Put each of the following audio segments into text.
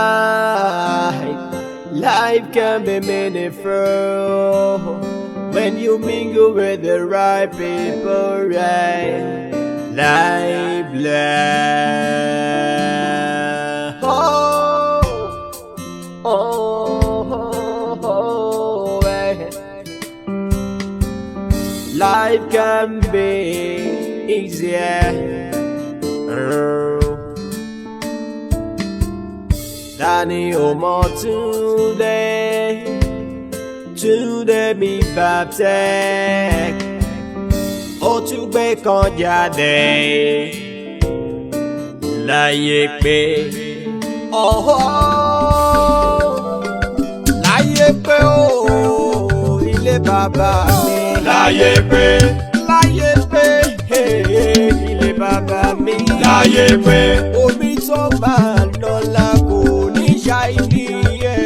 Life, life can be meaningful when you mingle with the right people, right? Life, life. Oh, oh, oh, oh, eh. Life can be easier. Oh. Tani ò mọ̀ Túndé, Túndé mi Babtec, ó tún gbé kan jáde láyé pé ọ̀họ́ láyé pé ó ilé bàbá mi. Láyé pé. Láyé pé ilé bàbá mi. Láyé pé. Omi tó máa lọ́la kò ní ṣàìní ẹ̀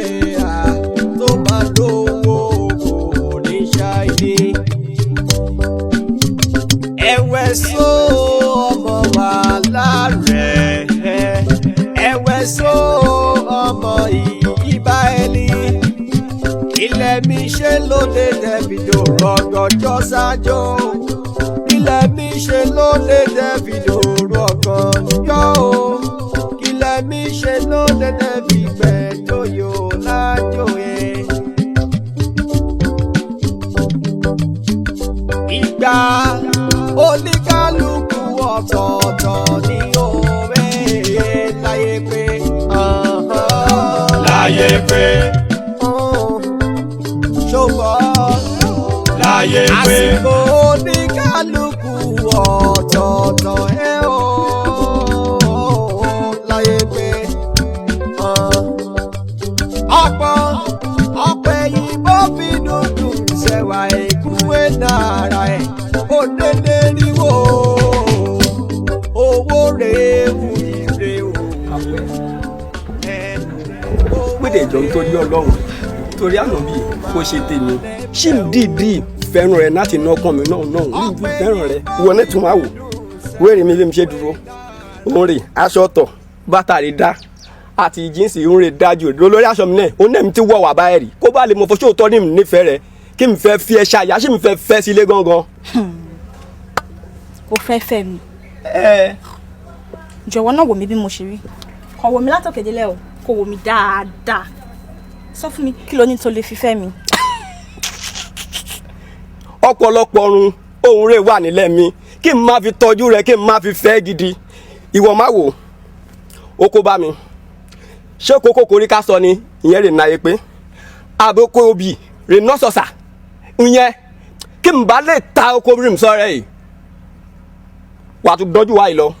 tó máa lówó kò ní ṣàìní. Ẹ̀wẹ̀ só ọmọ wa láàrẹ̀, ẹ̀wẹ̀ só ọmọ ìyíbá ẹni. Ilẹ̀ mi ṣe lóde Davido rọgọjọ́ ṣáájú. Ilẹ̀ mi ṣe lóde Davido rọgọjọ́ o. Ilẹ̀ mi ṣe lóde Davido gbẹ̀jọyò lájò ẹ̀. Ìgbà oníkálukú ọ̀tọ̀ọ̀tọ̀ ní òwe láyé pé. Láyé pé. Ṣùgbọ́n Láyé pé. Àsìkò oníkálukú ọ̀tọ̀ọ̀tọ̀ ẹ̀ o láyé pé. Ọ̀pọ̀ ọ̀pọ̀ ẹ̀yìn bó fi dúdú ṣẹ̀wà ìkúwé náírà ẹ̀ ó dédé ríwó owó rèé wù ire o. Pédè jọ nítorí Ọlọ́run, torí ànábì kò ṣe tèmi ṣì ń dìídì fẹ́ràn rẹ láti ná ọkàn mi náà náà ní fẹ́ràn rẹ ìwọ ní tún wá wò wéèrè mi bí mi ṣe dúró òun rè aṣọ ọ̀tọ̀ bàtà rè dá àti jíǹsì òun rè dájú lórí aṣọ mi náà òun náà mi ti wọ̀ wà báyìí rí kó bá lè mọ fọṣọ òótọ́ ní mi nífẹ̀ẹ́ rẹ kí mi fẹ́ fi ẹ ṣàyà ṣé mi fẹ́ fẹ́ sílé gangan. O fẹ́ fẹ́ mi? Jọ̀wọ́ náà wò mí bí mo ṣe rí, kàn wò mí látòkè délẹ̀ o, kò wò mí dáadáa, sọ fún mi kí ló ní tó lè fi fẹ́ mi. Ọ̀pọ̀lọpọ̀ ọrùn òun rè wà nílẹ̀ mi kí n má fi tọ́jú rẹ, kí n má fi fẹ́ gidi. Ìwọ má wò ó kó bá mi ṣé kókó korí ká sọ ni ìyẹn rè náyé pé àbókò obì rè ná sọ̀sà ìyẹn kí n bá lè ta oko rí mi sọ́rẹ́ yìí wà á tún dọ́jú wáyé lọ.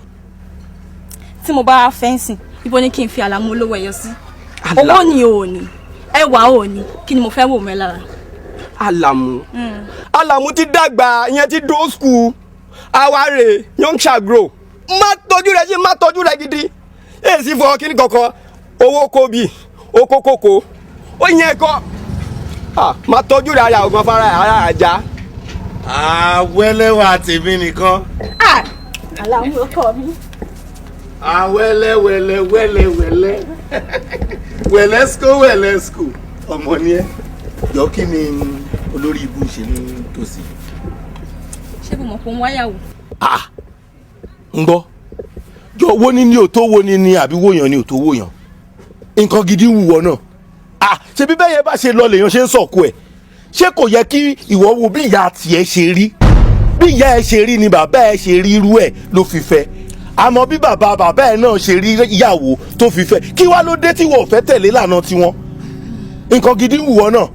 Tí mo bá fẹ́ǹsì, ibo ni kí n fi àlàmú olówó ẹyọ sí? Owó ni ò ní, ẹwà ò ní, kí ni mo fẹ́ wò mẹ́ lára? Àlàmú, Àlàmú ti dàgbà, ìyẹn ti dó skul àwárẹ̀ young shall grow. Má tọ́jú rẹ sí, má tọ́jú rẹ gidi, èsì fọ kíní kankan owó kóbi oko kókó ó yẹn kọ́ má tọ́jú rẹ ara ọ̀gán fara ara àjà. Àwẹ́lẹ́wà tèmi nìkan. Àlàmú ọkọ mi. Àwẹ́lẹ́wẹ́lẹ́ wẹ́lẹ́wẹ́lẹ́ wẹ̀lẹ́sìkò wẹ̀lẹ́sìkò ọmọ ni ẹ jọ, kí ni olórí ibú ṣe ní tòsí? Ṣé mo mọ̀ pé ń wáyàwó? Ń gbọ́ jọ, wo ni ní ò tó wo ni ni àbí wòyàn ni ò tó wòyàn, nǹkan gidi ń wùwọ náà. Ṣe bí bẹ́ẹ̀ yẹn bá ṣe lọ lèèyàn ṣe ń sọ̀kò ẹ̀, ṣé kò yẹ kí ìwọ wo bí ìyá tiẹ̀ ṣe rí? Bí ìyá ẹ ṣe rí ni bàbá ẹ ṣe rí, irú ẹ̀ ló fi fẹ́. Àmọ́ bí bàbá bàbá ẹ náà ṣe rí ìyàwó tó fi fẹ́, kí wá ló dé tí wọ́n ò fẹ́ tẹ̀lé lànà tiwọn? Nǹkan gidi ń wùwọ náà.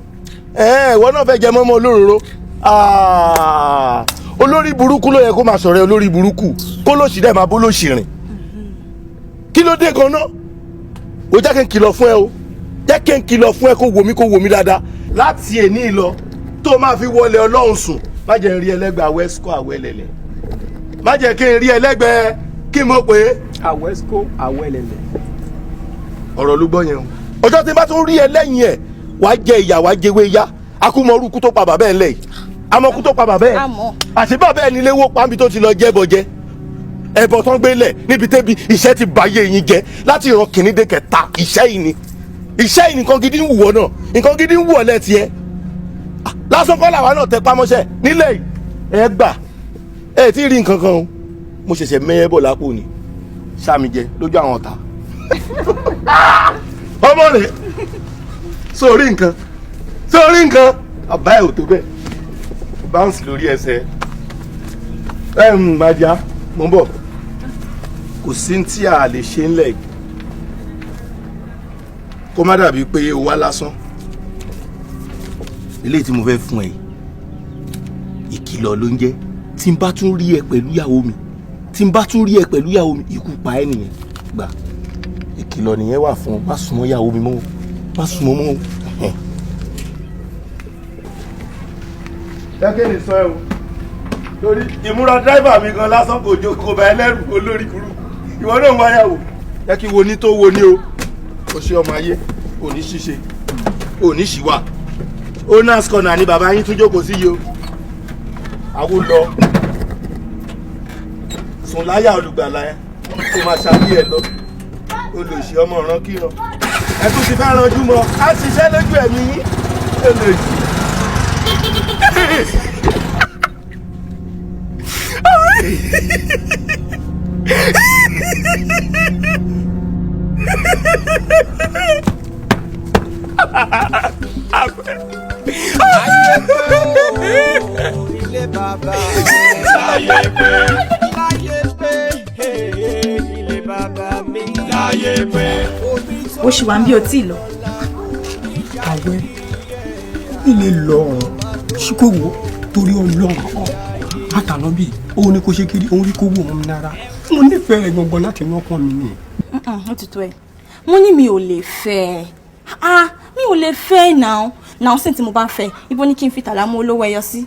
Ẹ ìwọ náà fẹ́ jẹ mọ́mọ́ olóróró. Olórí burúkú ló yẹ kó máa sọ̀rọ̀ ẹ, olórí burúkú kó lóṣì dẹ̀ máa bó lóṣì rìn. Kí ló dé gan-an? Ó jẹ́ kí n kìlọ̀ fún ẹ o, jẹ́ kí n kìlọ̀ fún ẹ, kó wò mí, kó wò mí dáadáa. Láti èní lọ tó máa fi wọlé Ọlọ́run sùn, má jẹ́ n rí ẹlẹ́gbẹ́ Àwẹ́síkò Àwẹ́lẹ̀lẹ̀, má jẹ́ kí n rí ẹlẹ́gbẹ́ kí mo pè é. Àwẹ́síkò Àwẹ́lẹ̀lẹ̀. Ọ̀rọ̀ ló gbọ́ yẹn o. Ọjọ́ tí n bá tún rí ẹ lẹ́yìn ẹ̀, wàá jẹ ìyà, wàá jẹwé yá. Akúmọ̀rú kú tó pa bàbá ẹ̀ ńlẹ̀ yìí, àmọ́ kú tó pa bàbá ẹ̀. Àmọ́. Àṣé bàbá ẹ̀ nílé wó pàmì tó ti lọ jẹ́ bọ̀jẹ́. Ẹbọ tán gbélẹ̀ níbi tẹ́bi iṣẹ́ ti ba ayé yín jẹ́ láti ìran kìíní dé kẹta. Iṣẹ́ yìí ni iṣẹ́ yìí, nǹkan gidi ń wù ọ́ náà, nǹkan gidi ń wù ọ́ lẹ́tì ẹ́. Lásán kọ́ làwa náà tẹ pamọ́ṣẹ́ nílẹ̀ yìí. Ẹ gbà, ẹ tí ì rí nǹkan kan o. Mo ṣẹ̀ṣẹ̀ mẹ́yẹ́ bọ̀ lápò ni sàmì jẹ lójú àwọn ọ̀tá ọmọ rẹ̀. Sórí nǹkan, sórí nǹkan, àbá ẹ̀ ò tó bẹ́ẹ̀ bounce lórí ẹsẹ̀ ẹ̀ ń máa mo ń bọ̀. Kò sí tí a lè ṣe ńlẹ̀ yìí kó má dàbí pé o wá lásán. Eléyìí tí mo fẹ́ fún ẹ yìí, ìkìlọ̀ ló ń jẹ́. Tí n bá tún rí ẹ pẹ̀lú ìyàwó mi, tí n bá tún rí ẹ pẹ̀lú ìyàwó mi, ikú pa ẹ́ nìyẹn. Gbà, ìkìlọ̀ nìyẹn wà fún ọ. Má súnmọ́ ìyàwó mi mọ́ o, má súnmọ́ mọ́ o. Jẹ́ lè sọ ẹ o, torí ìmúra dráìvà mi gan lásán kò jó, kò bá ẹlẹ́rù olórí burúkú. Ìwọ náà ń wáyàwó, jẹ́ kí wo ní tó wo ní o. Kò ṣe ọmọ ayé, kò ní ṣíṣe, kò ní ṣìwà. Owners corner ni bàbá yín tún jókòó sí yìí o. Àwo lọ sùn láyà olùgbàlà ẹ, kó máa ṣàbí ẹ lọ. Olùsí ọmọ ọ̀ràn kíran, ẹ tún ti fẹ́ ranjú mọ́ á ṣiṣẹ́ lójú ẹ̀mí yín, olùsí. Ilé bàbá láyé pé, láyé pé, ilé bàbá mi láyé pé. Ó ṣì wà ń bí o tí ì lọ. Àwẹ̀ ilé lọ ṣíkòwò torí Ọlọ́run àtàná bíi òun ni kò ṣe kiri, òun rí kó wò wọn mi lára. Mo nífẹ̀ẹ́ rẹ̀ gbọ̀ngàn láti inú ọkàn mi ni. Ó ti tó ẹ. Mo ní mi ò lè fẹ́ ẹ. Ah, mi ò lè fẹ́ ẹ náà náà. Sì tí mo bá fẹ́, ibo ni kí n fi tàlámú olówó ẹyọ sí?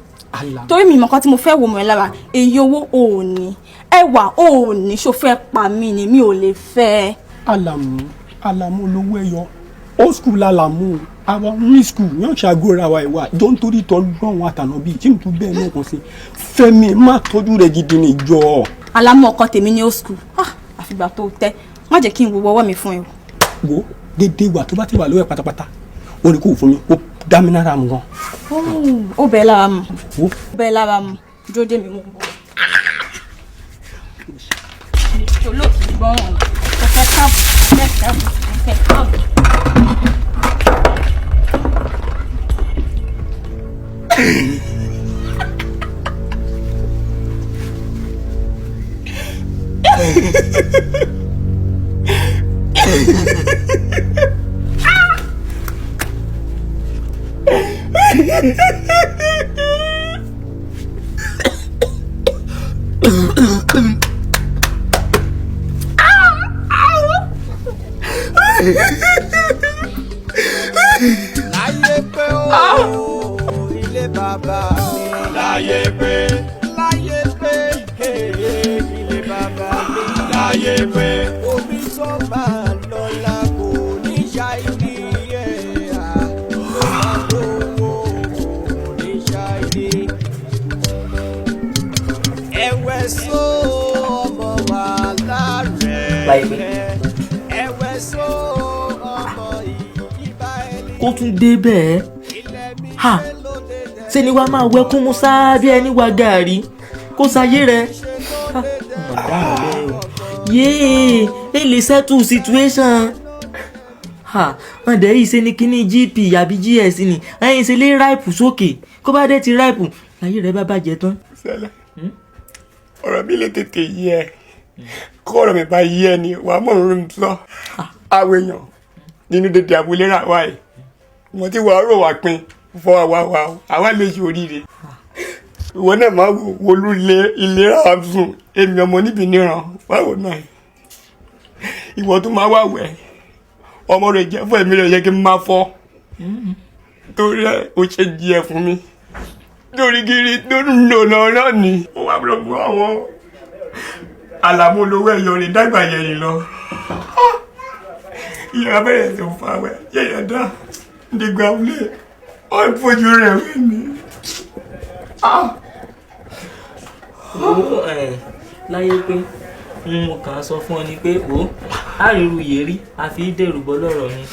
Torí mi mọ̀ kan tí mo fẹ́ wò mọ́ ẹ lára. Èyí owó ò ní, ẹwà ò ní, ṣó fẹ́ pa mí ni? Mi ò lè fẹ́ ẹ. Àlàmú, Àlàmú olówó ẹyọ, old school Àlàmú, àwọn new school yóò ṣàgóra wa ìwà jọ nítorí tọ́lọ́run àtàná bíi tí n tún bẹ́ẹ̀ náà kàn sí fẹ́mi má tọ́jú rẹ̀ gidi ní ìjọ. Àlàmú ọkọ tèmi ní old school. Ah, àfìgbà tó tẹ má jẹ́ kí n wo ọwọ́ mi fún ẹ o. Wo dédé ìwà tó bá ti wà lọ́wọ́ ẹ̀ pátápátá, ó ní kó fún mi, ó dá mi lára mu gan. Ó bẹ́ẹ̀ lára mu. Wo. Ó bẹ́ẹ̀ lára mu. Dúró dé mi, mú bọ̀. Olóòtú gbọ́ràn, kò fẹ́ káàbù, kò fẹ́ káàbù, kò fẹ́ káàbù. Láyé pé ó, ilé bàbá mi láyé pé, láyé pé, ilé bàbá mi láyé pé. Omi tó máa lọ́la kò ní ṣàìní ẹ̀ à ló máa lówó kò ní ṣàìní. Ẹ̀wẹ̀ só ọmọ wa láàrẹ̀. Láyé. Ẹ̀wẹ̀ só ọmọ ìyíbá ẹni. Kó tún dé bẹ́ẹ̀ ha, ṣe ni wàá máa wẹkún musa bí ẹni wá gàárì kó sáyé rẹ. Ha, mà dáhùn bẹ́ẹ̀ o. Yéé, ẹ lè settle situation. Ha, wọn dẹ̀ yìí ṣe ní kíní gp àbí gs ni ẹ̀yin ṣe lè ráìpù sókè, kó bá dé ti ráìpù láyé rẹ bá bàjẹ́ tán. Sẹlẹ, ọ̀rọ̀ mi lè tètè yé ẹ. Kó ọ̀rọ̀ mi bá yé ẹ ni wàá mọ̀ ń sọ. Àwọn èèyàn nínú dédé abúlé rà wáyé wọ́n ti wàá rò wá pin fọ́ àwa wa o, àwa lè ṣe oríire. Ìwọ náà máa wò wọlú ìlera wa sùn. Èmi ọmọ níbi níran báwo náà ìwọ tó máa wà wẹ̀ ọmọ rẹ̀ jẹ́ fún ẹ̀mí rẹ̀ yẹ kí n máa fọ́ torí ẹ ò ṣe jí ẹ fún mi torí kiri tó ń lò lọ náà ni. Ó wà lọ fún àwọn àlàmú olówó ẹ̀yọ rẹ̀ dàgbà yẹ̀yìn lọ. Ìyá bẹ̀rẹ̀ sí fa wẹ̀ yẹ̀yẹ̀ dá dìgbà wọlé ó ń fojú rẹ̀ wí ni. Owó ẹ láyé pé N kàn sọ fún ọ ni pé o àríru yèrí àfi dèrò bọ́ lọ́rọ̀ ni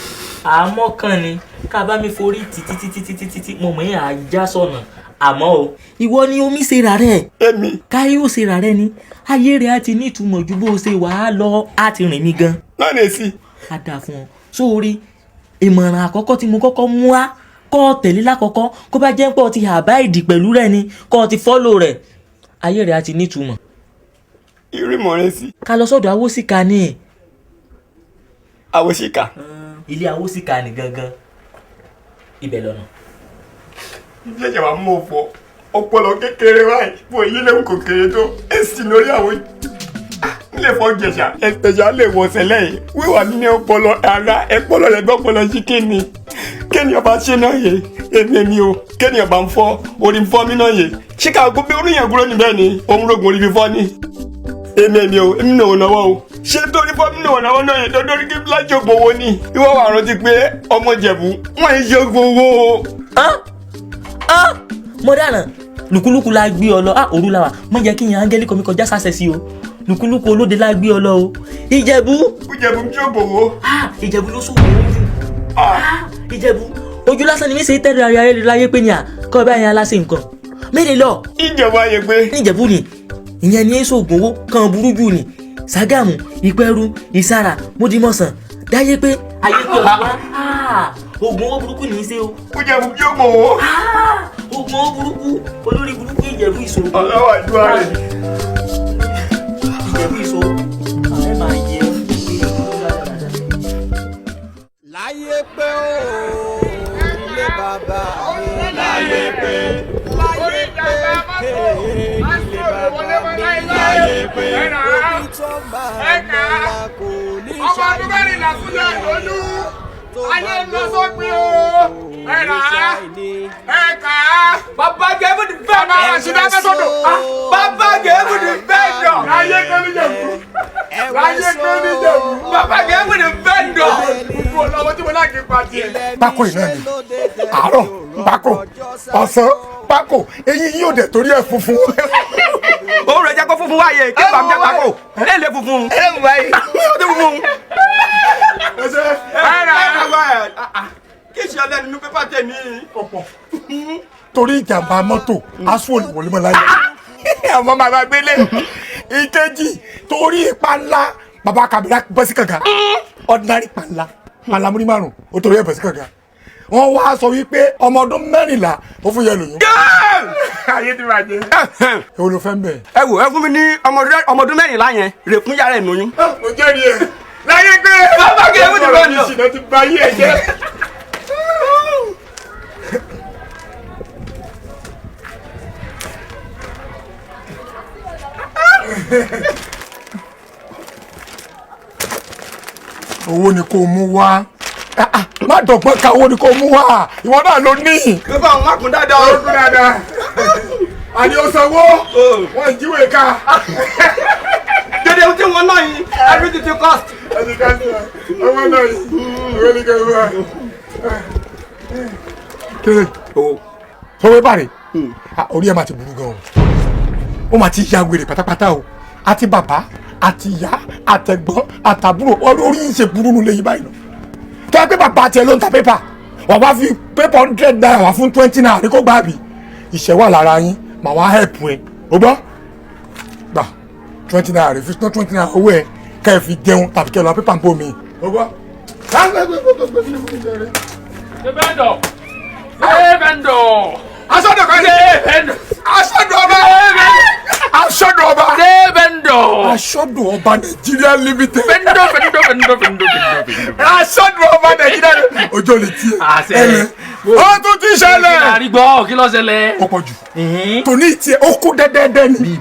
àmọ́ kan ni ká bá mi forí títí títí títí títí mo mọ̀ yín àjá sọ̀nà àmọ́ o. Ìwọ ni omi ṣe rà rẹ̀. Èmi. Káyé ó ṣe rà rẹ̀ ni ayé rẹ̀ á ti ní ìtumọ̀ ju bó o ṣe wà á lọ á ti rìn mí gan. Náà lè sí. A dà fún ọ sórí ìmọ̀ràn àkọ́kọ́ tí mo kọ́kọ́ mú wá kọ́ ọ tẹ̀lé lákọ̀ọ́kọ́ kó bá jẹ́ pé ọ ti àbá ìdì pẹ̀lú rẹ̀ ni kọ́ ọ ti fọ́lò rẹ̀ ayé rẹ̀ á ti nítumọ̀. Irú ìmọ̀ràn sí. Ká lọ sọ́dọ̀ Awósìkà ni. Awósìkà. Ilé Awósìkà ni gangan ibẹ̀ lọ́nà. Jẹ́jẹ̀ wàá mú ọ̀fọ̀ ọpọlọ kékeré báyìí fún èyí lẹ́hùn kò kéré tó èsì lórí àwọn lè fọ jẹ̀ṣà ẹ̀ṣà lè wọ̀sẹ̀ lẹ́yìn wíwà ní ọpọlọ ara ẹpọlọ rẹ gbọ́pọlọ sí kíni kéèyàn bá ṣe náà yé èmi èmi o kéèyàn bá ń fọ orí ń fọ́ mi náà yé Chicago bí oríyàn kúrò níbẹ̀ ni òun rògùn orí fífọ́ ni èmi èmi o èmi náà ò náwó o ṣé torí fọ́ mi náà ò náwó náà yé torí kí lájọ gbowó ni ìwọ wà rántí pé ọmọ Ìjẹ̀bú wọ́n ń ṣe gbowó o. Mo dáràn lùkúlùkù la gbé ọ lọ òru la wà mo jẹ́ kí yan áńgẹ́lì kọ́ mi kọjá sàṣẹ sí o lùkúlùkù olóde la gbé ọ lọ o Ìjẹ̀bú. Ìjẹ̀bú ń jó gbowó. Ìjẹ̀bú ló sọ òun jù Ìjẹ̀bú ojú lásán ni mi ṣe tẹ́lẹ̀ ara rẹ̀ láyé pé ní à kọ́ ẹ báyìí aláṣẹ nǹkan mẹ́rin lọ. Ìjẹ̀bú ayé pé. Ìjẹ̀bú ni ìyẹn ní èso ògùn owó kan burú jù ni Ṣàgámù Ìpẹ́rù Ìsàrà Módìmọ̀sán dáyé pé ayé pé ọ̀wá ògùn owó burúkú ní í ṣe o. Ìjẹ̀bú jó gbowó. Ògùn owó burúkú olórí burúkú Ìjẹ̀bú ìṣòro. Ọlọ́wà ìdúrà rẹ̀. Ìjẹ̀bú ìṣòro ẹ máa yẹ. Láyé pé o ilé bàbá mi. Láyé pé. Láyé pé ilé bàbá mi. Láyé pé. Omi tó máa ń lọ kò ní ṣàìní. Ọmọ ọdún mẹ́rìnlá fúnlẹ̀ lóyún. Ayé ń lọ sópin o. Ẹ rà á. Ẹ kà á. Bàbá Gẹ̀ẹ́bù ti fẹ́ Bàbá Rashida fẹ́ sọ́dọ̀. Bàbá Gẹ̀ẹ́bù ti fẹ́ dọ̀. Láyé pé níjẹ̀bú. Láyé pé níjẹ̀bú. Bàbá Gẹ̀ẹ́bù ti fẹ́ dọ̀. Gbogbo ọlọ́wọ́ tí mo náà kì í pa tiẹ̀. Pákó iná ni àárọ̀ pákó ọ̀sán pákó eyín yóò dẹ̀ torí ẹ̀ funfun. Òun rẹ̀ jẹ́ kó funfun wáyé kí bàmí jẹ́ pákó ẹ lè funfun. Ẹ lè funfun báyìí. Ó ti funfun. Ẹ rà á. Kí ṣe ọlẹ́nu ní pépà tèmi. Torí ìjàmbá mọ́tò aṣọ olùwọlé mọ́ láyé àwọn bàbá gbélé ìkejì torí ipa ńlá bàbá Kabira bọ́ sí kànga ordinary panla panla múrí márùn ó torí ẹ̀ bọ́ sí kànga wọ́n wá sọ wípé ọmọ ọdún 14 ó fún yẹn lóyún. Ayé ti bàjẹ́. Èwo ló fẹ́ ń bẹ̀. Ẹ wò ẹ fún mi ní ọmọ ọdún 14 yẹn rè fún yàrá ẹ̀ lóyún. Mo jẹ́rìí ẹ̀ láyé pé Bàbá Gẹ̀ẹ́bù ti fẹ́ dọ̀. Ìṣìnà ti ba ayé ẹ̀ jẹ́. Owó ni kò mú wá má dọ̀gbọ́n ka owó ni kò mú wá ìwọ náà ló ní. Bàbá àwọn mákùn dáadáa o. Ó kú dáadáa. Àní ó sanwó wọ́n jíwèé ká. Dédé ohun tí wọ́n náà yìí everything to cost. Ẹni ká sí owó náà yìí owó ni kò mú wá. Kéré sọwọ́ bàrẹ̀ orí ẹ̀ máa ti burú gan-an ó máa ti ya wèrè pátápátá o àti bàbá àti ìyá àtẹ̀gbọ́n àtàbúrò orí yìí ṣe burú nulẹ̀ yìí báyìí lọ. Tó yẹ pé bàbá tiẹ̀ ló ń ta pépà wà wá fi pépà 100 naira wá fún 20 naira ní kó gbà bí ìṣẹ́ wà lára yín màá wá help ẹ o gbọ́ gbà 20 naira rẹ̀ fi ná 20 naira owó ẹ kẹ́ ẹ fi jẹun tàbí kẹ́ ẹ lọ pépà ń bò mí o gbọ́. Ṣé bẹ́ńdọ̀? Aṣọ́dọ̀ kan ṣe aṣọ́dọ̀ ọba. Aṣọ́dọ̀ ọba. Bẹ́ńdọ̀. Aṣọ́dọ̀ ọba Nàìjíríà limited. Bẹ́ńdọ̀ bẹ́ńdọ̀ bẹ́ńdọ̀ bẹ́ńdọ̀ bẹ́ńdọ̀. Aṣọ́dọ̀ ọba Nàìjíríà limited. Ojú ò lè tiẹ̀. Àṣẹ. Ó tún ti ṣẹlẹ̀. Àrígbọ́ kí ló ṣẹlẹ̀? Ó pọ̀ jù. Tòní tiẹ̀ ó kú dẹ́dẹ́dẹ́ ni.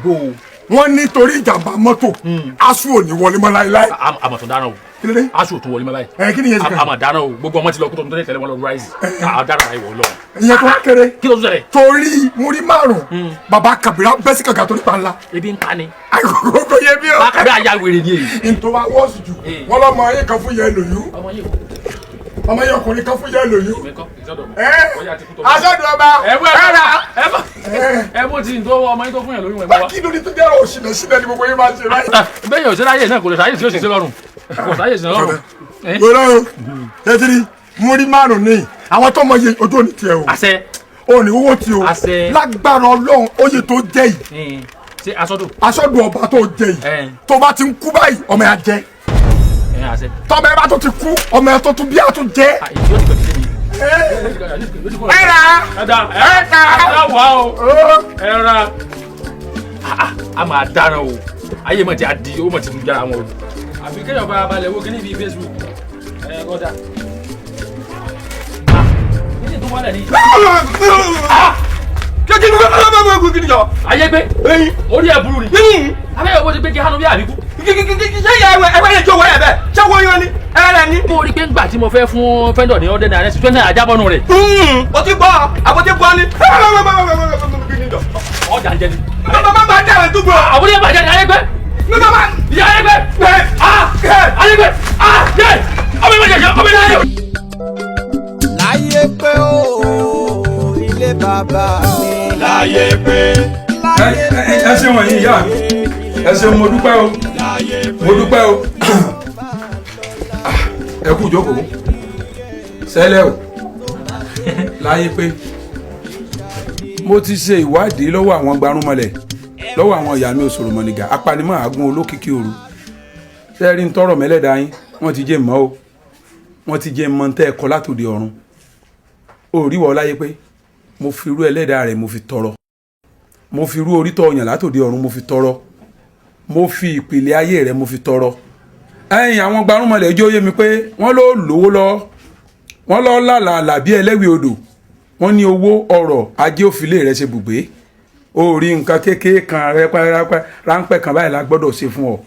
Wọ́n ní torí ìjàmbá mọ́tò aṣọ ò ní wọlé mọ́ láéláé. Àmọ̀ tó dáná o. Kí ló dé? Aṣọ ò tún wọlé mọ́ báyìí. Ẹ kí ni ìyẹn ti kàn? Àmọ̀ dáná o gbogbo ọmọ ti lọ kó tó ń tẹ̀lé wọn lọ ráìsì. Àdára ìwọ lọ. Ìyẹn tó wá kéré. Kí ló tún ṣẹlẹ̀? Torí múrí márùn-ún bàbá Kabira bẹ́ sí kànga torí panla. Ebi ń pa ni. Àgógó yẹ bí o. Bàbá Kabira ya wèrè ni èyí. Ntọ́ wa wọ́ọ̀sì jù wọ́n lọ́mọ ayé kan fún yẹn lóyún. Ọmọ yẹn ọkùnrin kan fún yẹn lóyún. Aṣọ́dọ̀ Aṣọ́dọ̀ ọba ẹ rà. Ẹ bó ti ń tó ọmọ yín tó fún yàn lóyún ẹ mọ wa. Kí ló ní tó jẹ́ òṣìlẹ̀ sílẹ̀ ni gbogbo yín máa ń ṣe báyìí. Bẹ́ẹ̀ yóò ṣe láyè náà kò lè sáyè tí yóò ṣe sí lọ́rùn. Kò sáyè sí lọ́rùn. Gbọ́dọ̀ o, tẹ́tìrì, múrí márùn-ún ní àwọn tó mọ iye ojú òní tiẹ̀ o. Àṣẹ. O ní owó tí o. Àṣẹ. Lágbára Ọlọ́run, oyè tó jẹ́ yìí. Ṣé aṣọ́dù? Aṣọ́dù ọba tó jẹ yìí. Tó bá ti ń kú báyìí, ọmọ yẹn á jẹ. Àṣẹ. Tọ́mọ ẹ bá tó ti kú, ọmọ ẹ tó tún bí á tún jẹ. Ẹ ra! Ẹ ra! Ẹ wà o! Ẹ ra! A máa dáràn o. Ayé mọ̀ ti a di, owó mọ̀ ti dùn jára wọn o. Àbí kéèyàn bá balẹ̀ wo kíní bíi Facebook. Ẹ kọ́dà. Kíni tó wálẹ̀ ní. Ayé gbé. Orí ẹ̀ burú ni. Abẹ́yẹ̀ owó ti gbé kí hánu bí àbíkú. Ṣé ìyá ẹwẹ́ yẹn jó wọ́n yẹn bẹ́ẹ̀? Ṣé wọ́n yọ ni? Ẹ ni. Mo rí pé ńgbà tí mo fẹ́ fún fẹ́ndọ̀ ní ọ̀dẹ́ náírà 20 naira jábọ́nù rẹ̀. O ti gbọ́, àbótí gbọ́ ni. Ọjà ń jẹ ni. Bàbá máa dàrú dúgbò. Àbúrò yẹn bàjẹ́ ni ayé gbé. Ìyá ayé gbé. Ayé gbé. Yé! Ọmọ ìbàjẹ́ jẹ́ ọmọ ìbàjẹ́. Láyé pé o, ilé bàbá mi. Láyé pé. Ẹ ṣeun ẹ̀yin ìyá mi, ẹ ṣeun, mo dúpẹ́ o, mo dúpẹ́ o. Ẹ kú ìjókòó sẹ́lẹ̀ o. Láyé pé mo ti ṣe ìwádìí lọ́wọ́ àwọn gbarúmọlẹ̀, lọ́wọ́ àwọn ìyá mi òṣòro mọ̀nìgà apanimọ̀ àgún olókìkí òru sẹ́ẹ̀rí ń tọrọ mẹ́lẹ́dàá yín. Wọ́n ti jẹ́ mọ́ o, wọ́n ti jẹ́ mọ́ tẹ́ ẹ kọ́ látòdì ọ̀run. Òrí wọ́ láyé pé mo fi irú ẹlẹ́dàá rẹ̀ mo fi tọrọ, mo fi irú orí tọ̀yàn látòdì ọ̀run mo fi tọrọ, mo fi ìpìlẹ̀ ayé rẹ̀ mo fi tọrọ. Ẹ̀yìn àwọn gbarúmọlẹ̀ jó yé mi pé wọ́n ló lówó lọ, wọ́n lọ làlàlà bí ẹlẹ́wì odò, wọ́n ní owó ọrọ̀ ajé òfìlé rẹ̀ ṣe bùgbé. Orí nǹkan kékeré kan ráńpẹ́ kan báyìí la gbọ́dọ̀ ṣe fún ọ.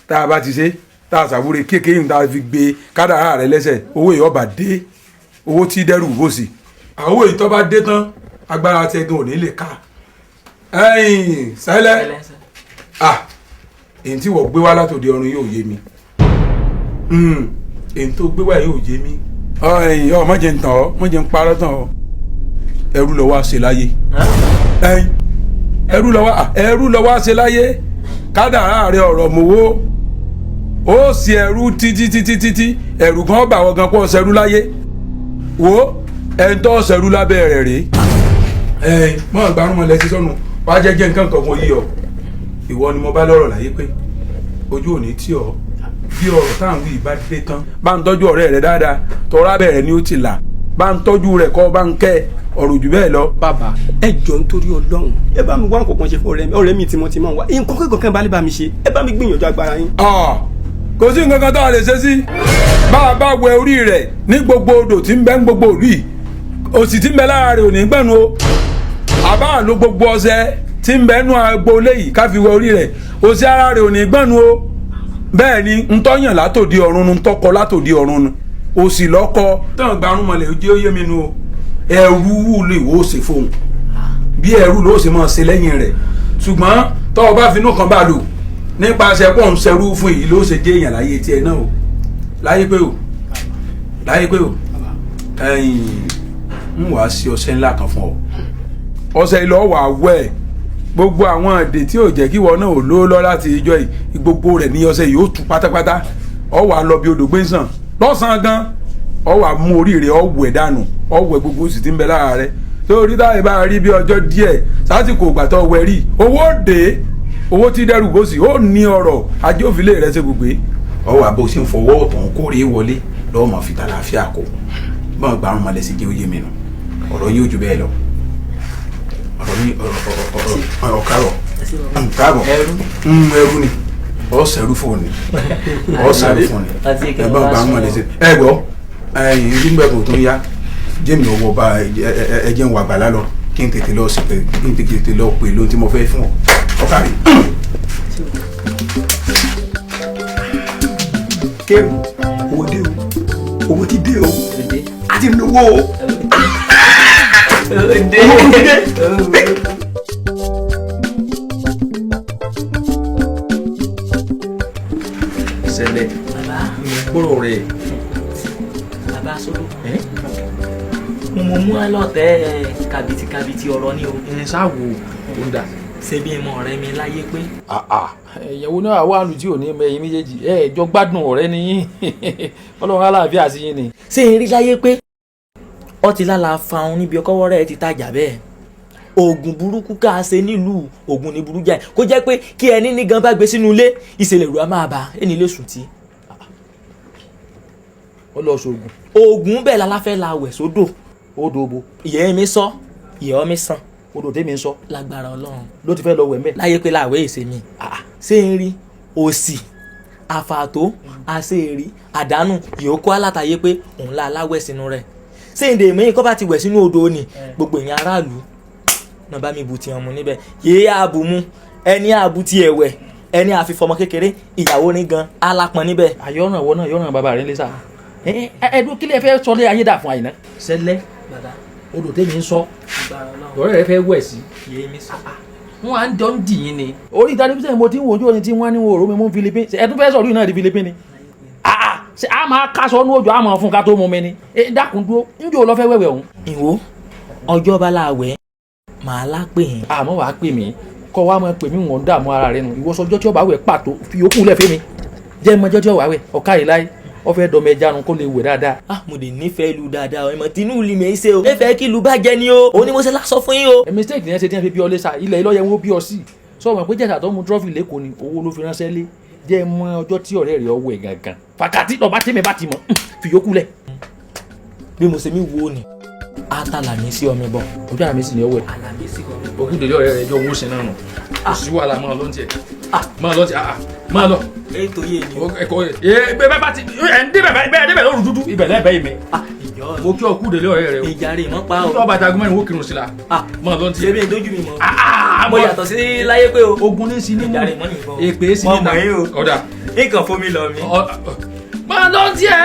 Tá a bá ti ṣe tá a ṣàwúre kékeré yìí tá a fi gbé kádàrá rẹ lẹ́sẹ̀, owó yìí ọba dé, owó tí dẹ́rù bò sí. Àwọn èyí tó bá dé tán agbára ti ẹ̀gàn ò ní lè ká. Ẹ̀yìn sẹ́lẹ̀, èyí tí wọ́n gbé wá látòdì ọ̀run yóò yé mi, èyí tó gbé wá yóò yé mi. Ẹ̀yìn ọ mọ̀jẹ̀ ń tàn ọ́, mọ̀jẹ̀ ń parọ́ tàn ọ́. Ẹrú lọ wá ṣe láyé, ẹ̀yìn ẹrú lọ wá ṣe láyé. Kádàrá rẹ ọ̀rọ̀ mowó ó sì ẹrú títí títí títí ẹrù kan bà wọ́n gan pọ̀ ṣẹrú láyé. Wo ẹni tó ṣẹrú lábẹ́ rẹ̀ rèé. Ẹ̀yìn mọ̀ gbárùmọ̀ lẹ́sí sọ́nu wàá jẹ́jẹ́ nǹkan kankan yìí ọ. Ìwọ ni mo bá lọ́rọ̀ láyé pé ojú ò ní tí ọ bí ọ̀rọ̀ táwọn wí bá dé tán. Bá ń tọ́jú ọ̀rẹ́ rẹ dáadáa, tọ́ra bẹ̀rẹ̀ ni ó ti là. Bá ń tọ́jú rẹ̀ kọ́ bá ń kẹ́ ọ̀rọ̀ jù bẹ́ẹ̀ lọ. Bàbá ẹ jọ̀ọ́ nítorí Ọlọ́run, ẹ bá mi wá nǹkan kan ṣe fún ọ̀rẹ́ mi, ọ̀rẹ́ mi tímọ́tímọ́ wa nǹkan kíkan kan bá lè bá mi ṣe, ẹ bá mi gbìyànjú agbára yín. Kò sí nǹkan kan tá a lè ṣe sí. Bá a bá wẹ orí rẹ̀ ní gbogbo odò tí ń bẹ ń gbogbo òlú yìí, òsì tí ń bẹ lára rẹ̀ ò ní gbẹ̀nu o. Àbá lo gbogbo ọṣẹ tí ń bẹ nú agboolé yìí ká fi wẹ orí rẹ̀, òsì ara rẹ̀ ò ní gbẹ̀nu o. Bẹ́ẹ̀ ni ntọ́yàn látòdì ọ̀run nu, ntọ́kọ látòdì ọ̀run nu, òsì lọ́kọ. Tán gbarumọlẹ̀ ó jẹ́ ó yé mi nu o. Ẹrú lè wò ó ṣe fóun bí ẹrú ló ṣe máa ṣe lẹ́yìn rẹ̀, ṣùgbọ́n tọ́ ọ bá finú kan bá lò nípasẹ̀ pọ̀ ń ṣerú fún èyí ló ṣe jẹ́ èèyàn láyé tiẹ̀ náà o. Láyé pé o, láyé pé o, ẹ̀yìn ń wàá ṣe ọṣẹ ńlá kan fún ọ. Ọṣẹ ilé ọwà wẹ̀ gbogbo àwọn èdè tí ò jẹ́ kí ìwọ náà ò lówó lọ láti ìjọ yìí, gbogbo rẹ̀ ní ọṣẹ yìí ó tú pátápátá. Ọ wà lọ bí odò gbé sàn lọ́sàn-án gan, ọ wà mú orí rẹ̀ ọ wẹ̀ dànù, ọ wẹ̀ gbogbo oṣù tí ń bẹ lára rẹ̀. Torí táyì bá rí bí ọjọ́ díẹ̀ sásìkò ìgbà tó wẹ̀ rí owó dé, owó tí dẹ́rù bó sì ó ní ọrọ̀ ajé òfìlẹ̀ rẹ̀ ṣe gbogbo. Ọ wà bó ṣe ń fọwọ́ ọ̀tún kórè wọlé lọ́wọ́ mọ̀ fi tàlàáfíà kó bọ́n gbàrún mọ́lẹ̀ sí jẹ́ oyé mi nù. Ọ̀rọ̀ yóò ju bẹ́ẹ̀ lọ. Ọ̀rọ̀ mi ọ̀rọ̀ ọ̀kárọ̀ káàbọ̀ ẹrú ni ọ̀sẹ̀rú fún ni ọ̀sẹ̀rú fún ni ẹ bá gbàrún mọ́lẹ̀ sí ẹ gbọ́ ẹyìn nígbà kò tó ń yá jẹ́mi ọwọ́ bá ẹ jẹ́ ń wà gbàlá lọ kí n tètè lọ sí pé kí n tètè lọ pè lóhun tí mo fẹ́ fún ọ ọ̀kárì. Kéwù owó dé o, owó ti dé o, a ti lówó o. Owó ti dé. Ṣẹlẹ̀ gbọ́rọ̀ rẹ̀. Bàbá sọ́dọ̀, mo mo mú alọ́tẹ̀ kàbìtì kàbìtì ọ̀rọ̀ ni o. ẹ ṣáà wò ó ń dà. Ṣé bí mo ọ̀rẹ́ mi láyé pé. Ẹ̀yẹ̀wò náà wà lù tí ò ní mọ ẹ̀yin méjèèjì ẹ̀ jọ gbádùn ọ̀rẹ́ ni yín. Ọlọ́run aláàfíà sí yín ni. Ṣé n rí láyé pé ọtí lálá faun níbi ọkọ́wọ́ rẹ̀ ti tajà bẹ́ẹ̀ oògùn burúkú ká ṣe nílùú oògùn ní burú jáì kó jẹ́ pé kí ẹni ní gan bá gbé sínú ilé ìṣẹ̀lẹ̀ ìrù á máa bá ẹni lè sùn tí. Ó lọ sóògùn. Oògùn bẹ́ẹ̀ lálá fẹ́ la wẹ̀ sódò. Odò obo. Ìyẹ́ mi sọ ìyẹ́ mi sàn. Odò tèmi ń sọ. Lágbára Ọlọ́run. Ló ti fẹ́ lọ wẹ̀ mẹ́. Láyé pé láàwẹ̀ èsè mi. Ṣé n rí òsì àfàtó àṣeèrí àdánù yòókù alátàyé pé òun la aláwẹ̀ sínú rẹ̀ ṣé n dè mí kọ́ bá ti wẹ̀ sínú odò ni gbogbo èèyàn aráàlú náà bá mi bu tiẹ̀ mu níbẹ̀ yéé ààbò mu ẹni ààbò tiẹ̀ wẹ̀ ẹni àfifọmọ kékeré ìyàwó ní gan alápọn níbẹ̀. Àyọ̀ràn wọ náà yọ̀ràn bàbá rẹ̀ ń lé sá. Ẹdún kílẹ̀ fẹ́ sọ lé ayé dà fún àyìnà. Sẹ́lẹ̀ odò tèmi ń sọ lọ́rẹ́ rẹ fẹ́ wẹ̀ sí. Yéé mi sọ. Wọ́n á ń jọ ń dì yín ni. Orí tẹlifíṣàn mo ti ń wojú orin tí wọ́n ní wọn ò rómi mú Philippines. Ẹ tún fẹ́ sọ̀rọ̀ yìí náà di Philippines ni. Ṣé a máa kásọ̀ ní òjò a máa fún ká tó mú mi ni. Dákun dúró njó lọ fẹ́ wẹ̀wẹ̀ òun. Ìwọ ọjọ́ bá láwẹ̀ màá lápè yín. Àmọ́ wàá pè mí kọ́ wa máa pè mí wọ́n ń dààmú ara rẹ nù. Ìwọ sọjọ́ tí ó bá wẹ̀ pàtó fi yòókù lẹ̀ fẹ́ mi. Jẹ́ mọ́jọ́ tí ó wà wẹ̀ ọ̀ká yìí láyé ó fẹ́ dọmọ ẹja nu kó lè wẹ̀ dáadáa. Mo lè nífẹ̀ẹ́ ìlú dáadáa o ìmọ̀ tinú ìlú mi ṣe o. Nífẹ̀ẹ́ kí ìlú bàjẹ́ ni o òun ni mo ṣe lásọ fún yín o. Ẹ mistake ni ẹ ṣe tí wọn fi bí ọ lé sa ilẹ̀ ìlọ́yẹ̀ wọn bí ọ sí. Sọ ma pé jẹ̀sà tó mu trọ́fì lẹ́kọ̀ọ́ ni owó ló fi ránṣẹ́ lé jẹ́ mọ ọjọ́ tí ọ̀rẹ́ rẹ̀ ọwọ́ ẹ̀ gangan. Fàkàtì lọ́ba tèmi bá ti mọ̀ fi yòókù lẹ̀. Bí mo ṣe mí wo ni ata làmí sí ọmọ bọ. Ojú àmì sì ni ọwọ́ ẹ̀. Àlàmí sí ọmọ bọ. Òkú dèjọ́ ọ̀rẹ́ rẹ̀ jọ owó sí náà nù. Kò sí wàhálà máa lọ ní tiẹ̀. Máa lọ tiẹ̀ máa lọ. Ètò yé ni o. Ẹ̀kọ́ ẹ̀ bẹ́ẹ̀ bá ti ẹ̀ ń débẹ̀ bẹ́ẹ̀ débẹ̀ lóru dúdú ibẹ̀ lẹ́bẹ̀ẹ́ mi. Mo kí ọkú délé ọ̀rẹ́ rẹ o. Ìjà rè mọ́ pa o. Tó bá jagun mẹ́rin wó kírun sí la. Máa lọ ní tiẹ̀. Ṣé bí n dojú mi mọ́. Mo yàtọ̀ sí láyé pé o. Ogun ní sí nínú ìjà rè mọ́ nìbọn. Èpè sí nínú. Mọ̀ yín o. Ọ̀dà. Nǹkan fomi lọ mi. Máa lọ ní tiẹ̀.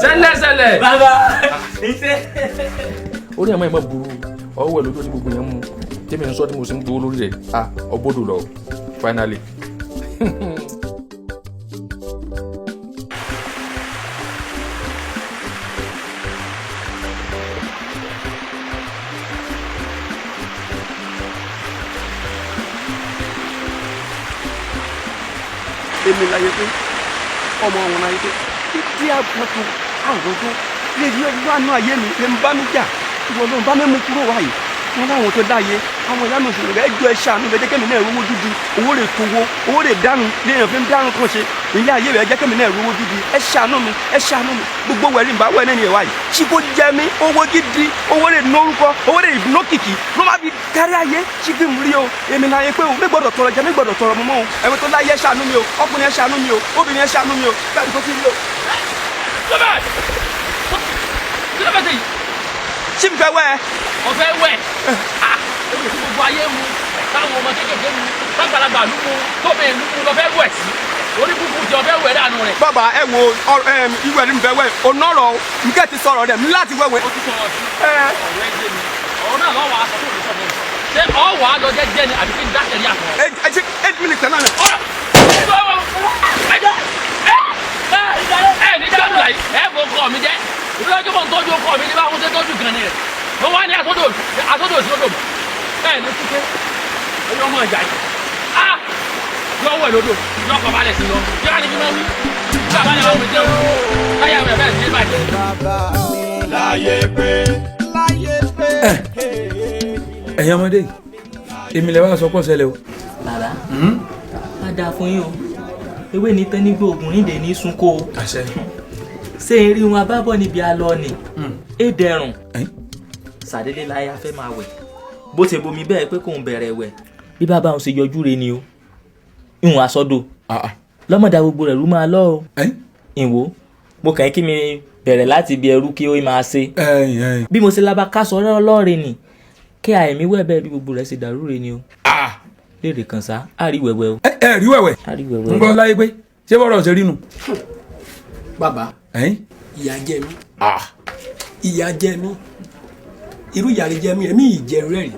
Sẹ́lẹ̀ sẹ́lẹ̀. Bàbá ìṣe. Orí ẹ̀mọ́ ẹ̀mọ́ burú ọwọ́ ẹ̀ lójú tí gbogbo yẹn mú tèmi ń sọ tí mo sì ń gbowó lórí rẹ̀ ọgbọ́dọ̀ lọ finally. Èmi láyé pé ọmọ àwọn láyé pé tí a pọ̀tù àwọn tó lè yí ọdún àánú ayé mi lè ń bá mi jà ìwọ ló ń bá mi mú kúrò wáyé wọn láwọn tó dáyé àwọn ìyá mi òṣèlú rẹ jọ ẹ ṣàánú rẹ jẹ́ kẹ́mi náà rówó gidi owó rè tówó owó rè dánú léèyàn fi ń dánú kan ṣe ilé ayé rẹ jẹ́ kẹ́mi náà rówó gidi ẹ ṣàánú mi ẹ ṣàánú mi gbogbo wẹ̀rí nbà wẹ̀ nínú ìwà yìí tí kò jẹ mí owó gidi owó rè nórúkọ owó rè nókìkí ló má fi kárí ayé tí kì í rí o èmi náà yẹ pé o mi gbọ́dọ̀ tọrọ jẹ mi gbọ́dọ̀ tọrọ mọ́ o ẹ̀wọ̀n tó láyé ẹ ṣàánú mi o ọkùnrin ẹ ṣàánú mi o obìnrin ẹ ṣàánú mi o bẹ́ẹ̀ tó ti rí o. Ṣé mi fẹ́ wẹ̀ ẹ́? Ọ̀fẹ́ wẹ̀ ẹ́ gbogbo ayé mu táwọn ọmọ kékeré mu tágbàlagbà ló mu tóbi ìlú mu lọ fẹ́ wẹ̀ sí orí kúkú tí ọ̀fẹ́ wẹ̀ dànù rẹ̀. Bàbá ẹ wo ìwẹ̀ ni mi fẹ́ wẹ̀ onọ́rọ̀ nkẹ́ ti sọ̀rọ̀ rẹ̀ mi láti wẹ̀wẹ̀. O ti sọ̀rọ̀ sí ọ̀rọ̀ ẹ jẹ́ mi ọ̀rọ̀ náà lọ́wọ́ aṣọ tó fi sọ fún mi ṣé ọ̀wọ́ àlọ́ jẹ́jẹ́ ni àbí kí n dáṣẹ̀ ní àpọ̀. Ẹ ṣe 8 minutes náà. Ẹ ní gbàdúrà láyé ẹ bò kọ́ mi jẹ́ ìbílẹ̀ kí mo ń tọ́jú ọkọ mi ní báwọn ṣe tọ́jú gan ni rẹ̀ mo wá ní asọ́dọ̀ sí lódò mọ́ ẹ ní kúkẹ́ ẹ̀yin ọmọ ìyá yìí á yọ wẹ̀ lódò yọ ọkọ̀ balẹ̀ sí lọ yọ ní kí wọ́n wí bàbá yẹn wọ́n fi jẹun láyà rẹ̀ bẹ́ẹ̀ sí bàjẹ́. Láyé pé láyé pé. Ẹ̀yin ọmọdé èmi lè wá sọ pọ̀ ṣẹlẹ̀ o. Bàbá á dáa fún yín o ewé ní tán nígbà ogun nídìí ní sunko o. Àṣẹ. Ṣé eré wọn abábọ̀ níbi alọ́ ni èdèrùn sàdédé láyà fẹ́ máa wẹ̀ bó ṣe bomi bẹ́ẹ̀ pé kóun bẹ̀rẹ̀ wẹ̀ bí bàbá òun ṣe yọjú re ni o ìwọ̀n àsọdọ̀ lọ́mọdà gbogbo rẹ̀ rú máa lọ o ìwò mo kàn kí mi bẹ̀rẹ̀ láti ibi ẹrú kí ó máa ṣe bí mo ṣe lába kásọ lọ́ọ̀rẹ́ ni kí àìmí wẹ̀ bẹ́ẹ̀ bí gbogbo rẹ̀ ṣe dàrú re ni o léèrè kan sá àrí wẹ̀wẹ̀ o. Ẹ rí wẹ̀wẹ̀ àrí wẹ̀wẹ̀ ń gbọ́ láyé pé ṣé bọ́rọ̀ ṣe rí nu. Bàbá ìyà jẹ mí ìyà jẹ mí irú ìyà rẹ jẹ mí èmi ìjẹrú rẹ rí.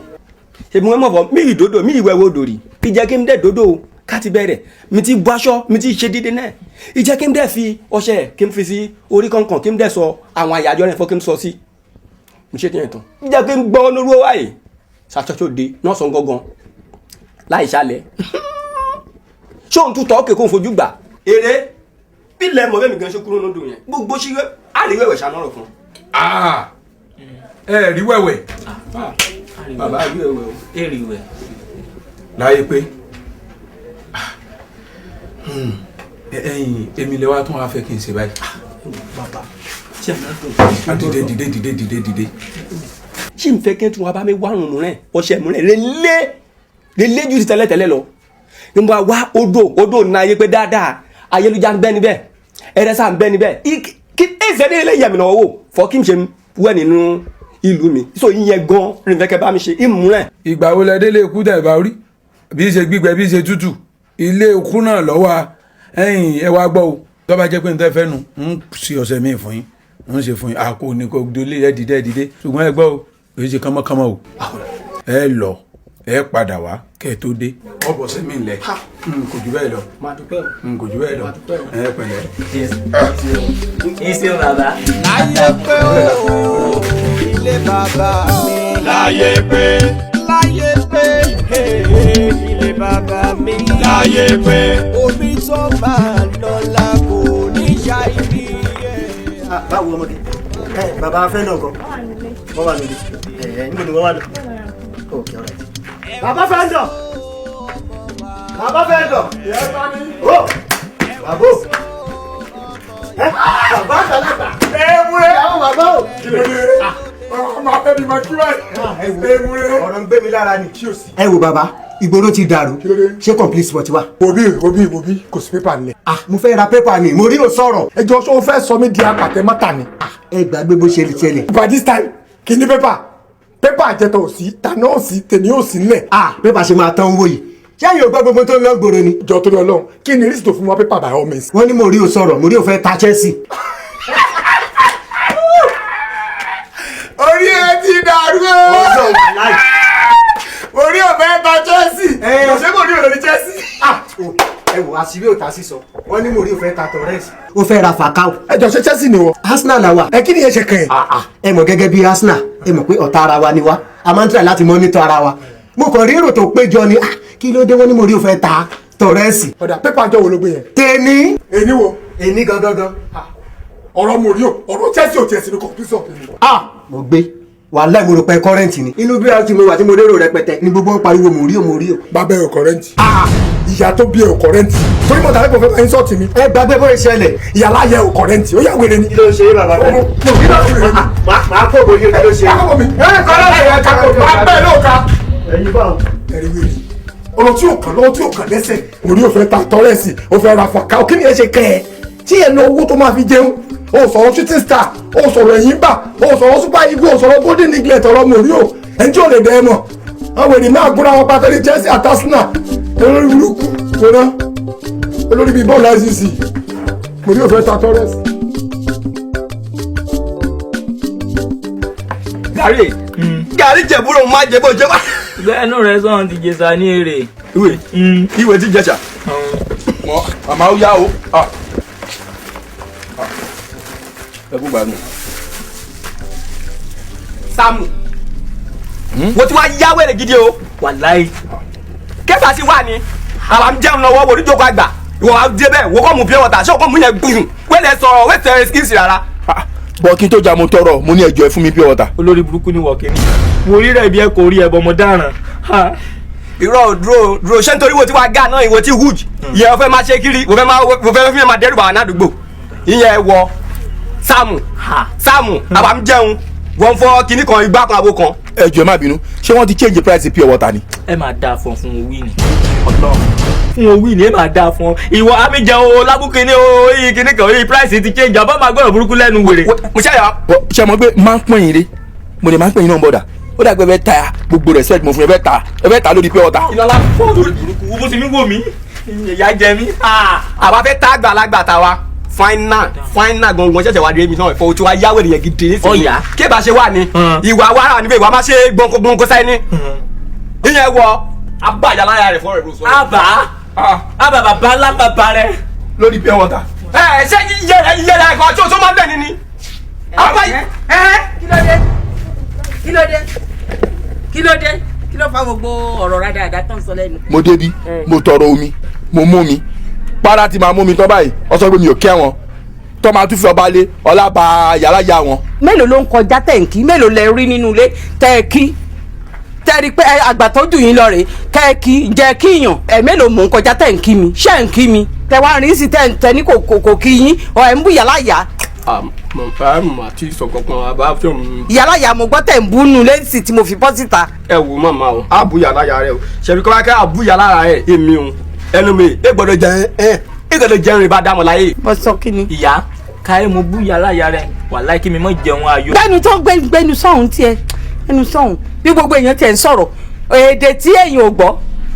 Èmi wọn mọ̀ fọ mi ìdodo mi ìwẹ̀wò dòrì ìjẹ́ kí n dẹ̀ dodo o ká ti bẹ̀rẹ̀ mi ti bọ́ aṣọ mi ti ṣe dídé náà ìjẹ́ kí n dẹ̀ fi ọṣẹ kí n fi sí orí kọ̀ọ̀kan kí n dẹ̀ sọ àwọn àyájọ́ rẹ̀ fọ́ kí n sọ sí. Mo ṣe tiẹ̀ tán. Jẹ́ kí n gbọ́ lórí owó àyè. Ṣàṣọ́ṣọ́ de náà sọ gangan. Láì ṣalẹ̀. Ṣé òun tún tọ́ òkè kó n fojú gbà? Eré bílẹ̀ mọ̀ bẹ́ẹ̀ mi gan ṣe kúrò lódò yẹn. Gbogbo ṣí àríwẹ̀wẹ̀ ṣàlọ́rọ̀ fún. Ẹ rí wẹ̀wẹ̀. Bàbá àríwẹ̀wẹ̀ o. Èrè wẹ̀. Láyé pé ẹ̀yin èmi lè wá tún wá fẹ́ kí n ṣe báyìí. Bàbá ṣé máa dùn. Dìde dìde dìde dìde dìde. Ṣé n fẹ́ kí n tún wá bá mi wá àrùn múrẹ̀ ọṣẹ múrẹ̀ lélẹ́ lélẹ́ ju ti tẹ́lẹ̀tẹ́lẹ̀ lọ. Ní mo wá odò odò ní ayé pé dáadáa ayélujára ń bẹ níbẹ̀ ẹrẹ́sà ń bẹ níbẹ̀ kí ẹ̀sẹ̀ ní ilé yẹ̀mí náà wò fọ́ kí n ṣe wẹ̀ nínú ìlú mi so ìyẹn gan rìn fẹ́ kẹ́ bá mi ṣe ìmúrẹ̀. Ìgbà wo lẹ délé ikú tẹ̀ bá rí bí ṣe gbígbẹ bí ṣe tútù ilé ikú náà lọ́wọ́ ẹ̀yìn ẹ wá gbọ́ o tó bá jẹ́ pé n tẹ́ fẹ́ nu ń ṣe ọ̀sẹ̀ míì fún yín ń ṣe fún yín àkó ní kò délé ẹ dìde ẹ dìde ṣùgbọ́n ẹ gbọ́ o kì í ṣe kánmọ́kánmọ́ o ẹ lọ ẹ padà wá kẹ́ ẹ tó dé ọbọ̀ sí mi lẹ̀ kò jù bẹ́ẹ̀ lọ kò jù bẹ́ẹ̀ lọ ẹ pẹ̀lẹ́. Ẹ ṣeun bàbá. Láyé pé o ilé bàbá mi. Láyé pé. Láyé pé ilé bàbá mi. Láyé pé. Omi tó máa lọ́la kò ní ṣàìbí. Báwo ọmọge ẹ bàbá fẹ́ náà gan wọ́n wà lóde ẹ níbo ni wọ́n wà lọ. Ok, all right. Bàbá fẹ́ dọ̀ bàbá fẹ́ dọ̀ o bàbá o ẹ bàbá àgbàlagbà ẹ wúrẹ́ àwọn bàbá o. Kí ló dé? Ọmọ abẹ́bí máa kí báyìí. Ewúrẹ́. Ọ̀rọ̀ ń gbé mi lára ni. Ẹ wo bàbá, ìgboro ti dàrú. Ṣé complete sport wa. Wòbí wòbí wòbí kò sí pépà nílẹ̀. Mo fẹ́ ra pépà ni mo rí o sọ̀rọ̀. Ẹ jọ ṣé o fẹ́ sọ mí di apàtẹ mọ́tà ni. Ẹ gbàgbé bó ṣe ṣẹlẹ̀. By this time kì í ní pépà pépà àjẹtọ̀ ò sí tàná ò sí tèmi ò sí nílẹ̀. Pépà ṣe máa tán owó yìí. Ṣé yóò gbọ́ gbogbo tó ń lọ gbòòrò ni. Jọ torí Ọlọ́run kí ni rísì tó fún wa pépà by all means. Wọ́n ní mo rí o sọ̀rọ̀ mo rí o fẹ́ ta Chelsea. Orí ẹ ti dàrú o. Orí ọ̀fẹ́ ta Chelsea. Ṣé kò ní òlòdì Chelsea? Ẹ wò àṣírí ò ta sísọ. Wọ́n ní mo rí o fẹ́ ta Torres. Ó fẹ́ ra Falcao. Ẹ jọ ṣe Chelsea ni wọ. Arsenal la wà. Ẹ kí ni ẹ ṣe kàn yín? Ẹ mọ̀ gẹ́gẹ́ bí Arsenal ẹ mọ̀ pé ọ̀tá ara wa ni wá. A máa ń try láti monitor ara wa. Mo kàn rí èrò tó péjọ ni kí ló dé wọ́n ní mo rí o fẹ́ ta Torres. Ọ̀dà pépà jọ wo ló gbé yẹn? Tèmi. Èní wo? Èní gangan gan. Ọ̀rọ̀ mo rí o, ọ̀rọ̀ Chelsea ò tiẹ̀ sínú kọ̀mpútà mi. Mo gbé wàhálà mo rò pé kọ́rẹ́ǹtì ni inú bí a ti mo wà tí mo lérò rẹpẹtẹ ni gbogbo ń pariwo mo rí o mo rí o. Bàbá ẹ ò kọ́rẹ́ǹtì. Ìyá tó bí ẹ ò kọ́rẹ́ǹtì. Torí mo tàbí kò fẹ́ bá ínsọ́ọ̀tì mi. Ẹ gbàgbé bóyá ìṣẹ̀lẹ̀. Ìyá láyé ò kọ́rẹ́ǹtì, ó yà wèrè ni. Kí ló ń ṣe é bàbá rẹ? Mo kí ló ń ṣe é. Màá kó bòye kí ló ṣe. Kákò mi. Ẹ kọ́rẹ́ǹtì ẹ kákò mi. Bàbá ẹ ló ka. Ẹyin báwo. Ẹ̀rí wèrè. Ọ̀rọ̀ tí ò kàn lọ́wọ́ tí ò kàn lẹ́sẹ̀. Mo rí o fẹ́ ta Torres, o fẹ́ ra Falcao, kí ni ẹ ṣe kẹ́ ẹ? Tí ẹ lọ owó tó máa fi jẹun, o sọ̀rọ̀ shooting star, o sọ̀rọ̀ ẹ̀yìnbà, o sọ̀rọ̀ super eagle, o sọ̀rọ̀ golden eaglet, ọ̀rọ̀ Mourinho, ẹni tí ò lè dẹ́ ẹ mọ̀. Àwọn ènìyàn máa gbóra wọn pátá ní Chelsea àti Arsenal, olórí burúkú kóná, olórí bíi bọ́ọ̀lù ICC, Mourinho fẹ́ ta Torres. Gàrí gàrí jẹ̀búrò máa jẹ bó jẹ wá. Gbẹ́nu rẹ̀ sọ̀rọ̀ ti jẹ̀sà ní èrè. Ìwé ìwé ti jẹ̀sà. Màmá ó yá o. Ẹ kú gbádùn. Sáàmù wo ti wá yá wẹ̀rẹ̀ gidi o. Wàláì. Kẹfà sí wà ní àwa ń jẹun lọ́wọ́ wo oníjókòó àgbà ìwọ wa dé bẹ́ẹ̀ wo kọ́ mu pure water ṣé o kọ́ mu yẹn gbìyànjú wẹ́lẹ̀ sọ̀rọ̀ wẹ́sẹ̀ skills rárá. Bọ̀ kí n tó jà mo tọrọ mo ní ẹjọ́ ẹ fún mi pure water. Olórí burúkú ni wọ̀kìnní. Mo rí rẹ̀ bí ẹ kò rí ẹbọ mo dáràn. Irọ́ dúró dúró ṣé nítorí wo ti wá gà náà ìwọ ti huge ìyẹn o fẹ́ máa ṣe kiri o fẹ́ máa o fẹ́ fi máa dẹ́rù bàwá ládùúgbò ìyẹn wọ Sáàmù Sáàmù àwa ń jẹun wọ́n fọ́ kinní kan igbá kan abo kan. Ẹ jọ̀ọ́ ẹ má bínú ṣé wọ́n ti change price pure water ni. Ẹ máa dáa fún fún owí ni Ọlọ́run fún owí ni ẹ máa dáa fún ọ ìwọ amíjẹ o lábùkún ní o iye kinní kan orí price ti change àbá máa gbọ́dọ̀ burúkú lẹ́nu wèrè. Mo ṣe àyà. Ṣé mo gbé máa ń pín yín rí mo lè máa ń pín yín náà bọ̀dà ó dàgbẹ́ fẹ́ ta gbogbo respect mo fún ẹ fẹ́ ta lórí pure water. Ìlọlá fún olórí burúkú bó ti mí wò mí ìyá jẹ mí. Àwa fẹ́ tá àgbàlagbà tàwa final final gangan ṣẹ̀ṣẹ̀ wá dé mi náà ìfọwọ́ tí wàá yáwó ènìyàn gidi nísìnyí kí bá ṣe wà ní ìwà wàrà níbẹ̀ ìwà má ṣe gbọ̀ngbọ̀ngbọ̀ sáyẹn ní ìyẹn wọ abá ìyàláyà rẹ̀ fún ọ̀rẹ́ rẹ̀. Àbá àbá bàbá ńlá bàbá rẹ. Lórí pure water. Ẹ ṣé yíyẹ rẹ yíyẹ rẹ ẹ̀kọ́ tí o tó máa ń bẹ̀ ni ni. Àbá ẹ kí ló dé? Kí ló dé? Kí ló dé? Kí ló fa gbogbo ọ̀rọ̀ rádaràda tó ń sọ lẹ́nu? Mo débi, mo tọrọ omi, mo mú mi para tí màá mú mi tán báyìí, wọ́n sọ pé mi ò kẹ́ wọn tó máa tún fi ọba lé ọlá ba yàrá ya wọn. Mélòó ló ń kọjá tẹ̀ ń kí? Mélòó lẹ rí nínú ilé tẹ́ ẹ kí? Tẹ́ rí pé àgbà tó jù yín lọ rèé kẹ́ ẹ kí jẹ́ kí yàn ẹ̀? Mélòó mò ń kọjá tẹ̀ ń kí mi? Ṣé ń kí mi? Tẹ wá rìn sí tẹ́ tẹ ní kò kí yín ọ ẹ̀ ń bú yàrá yà. Mo fẹ́ mọ̀ àti sọ kankan àbá fẹ́ mi. Yàrá yà mo gbọ́ tẹ̀ ń bú nu lẹ́sìn tí mo fi bọ́ síta. Ẹ wo màmá o, a bu yàrá yàrá rẹ o, ṣebí kọ́ bá kẹ́ a bu yàrá rẹ èmi o, ẹnu mi e gbọ́dọ̀ jẹ ẹ e gbọ́dọ̀ jẹun ìbá dàmọ́ láyé. Bọ́ sọ kí ni. Ìyá káyé mo bú yàrá yàrá rẹ, wàláhì kí mi mọ jẹun ayọ̀. Gbẹnu tó gbẹnu sọ̀hún tiẹ̀, ẹnu sọ̀hún bí gbogbo èèyàn tiẹ̀ ń sọ̀rọ̀ èdè tí èèyàn ò gbọ́,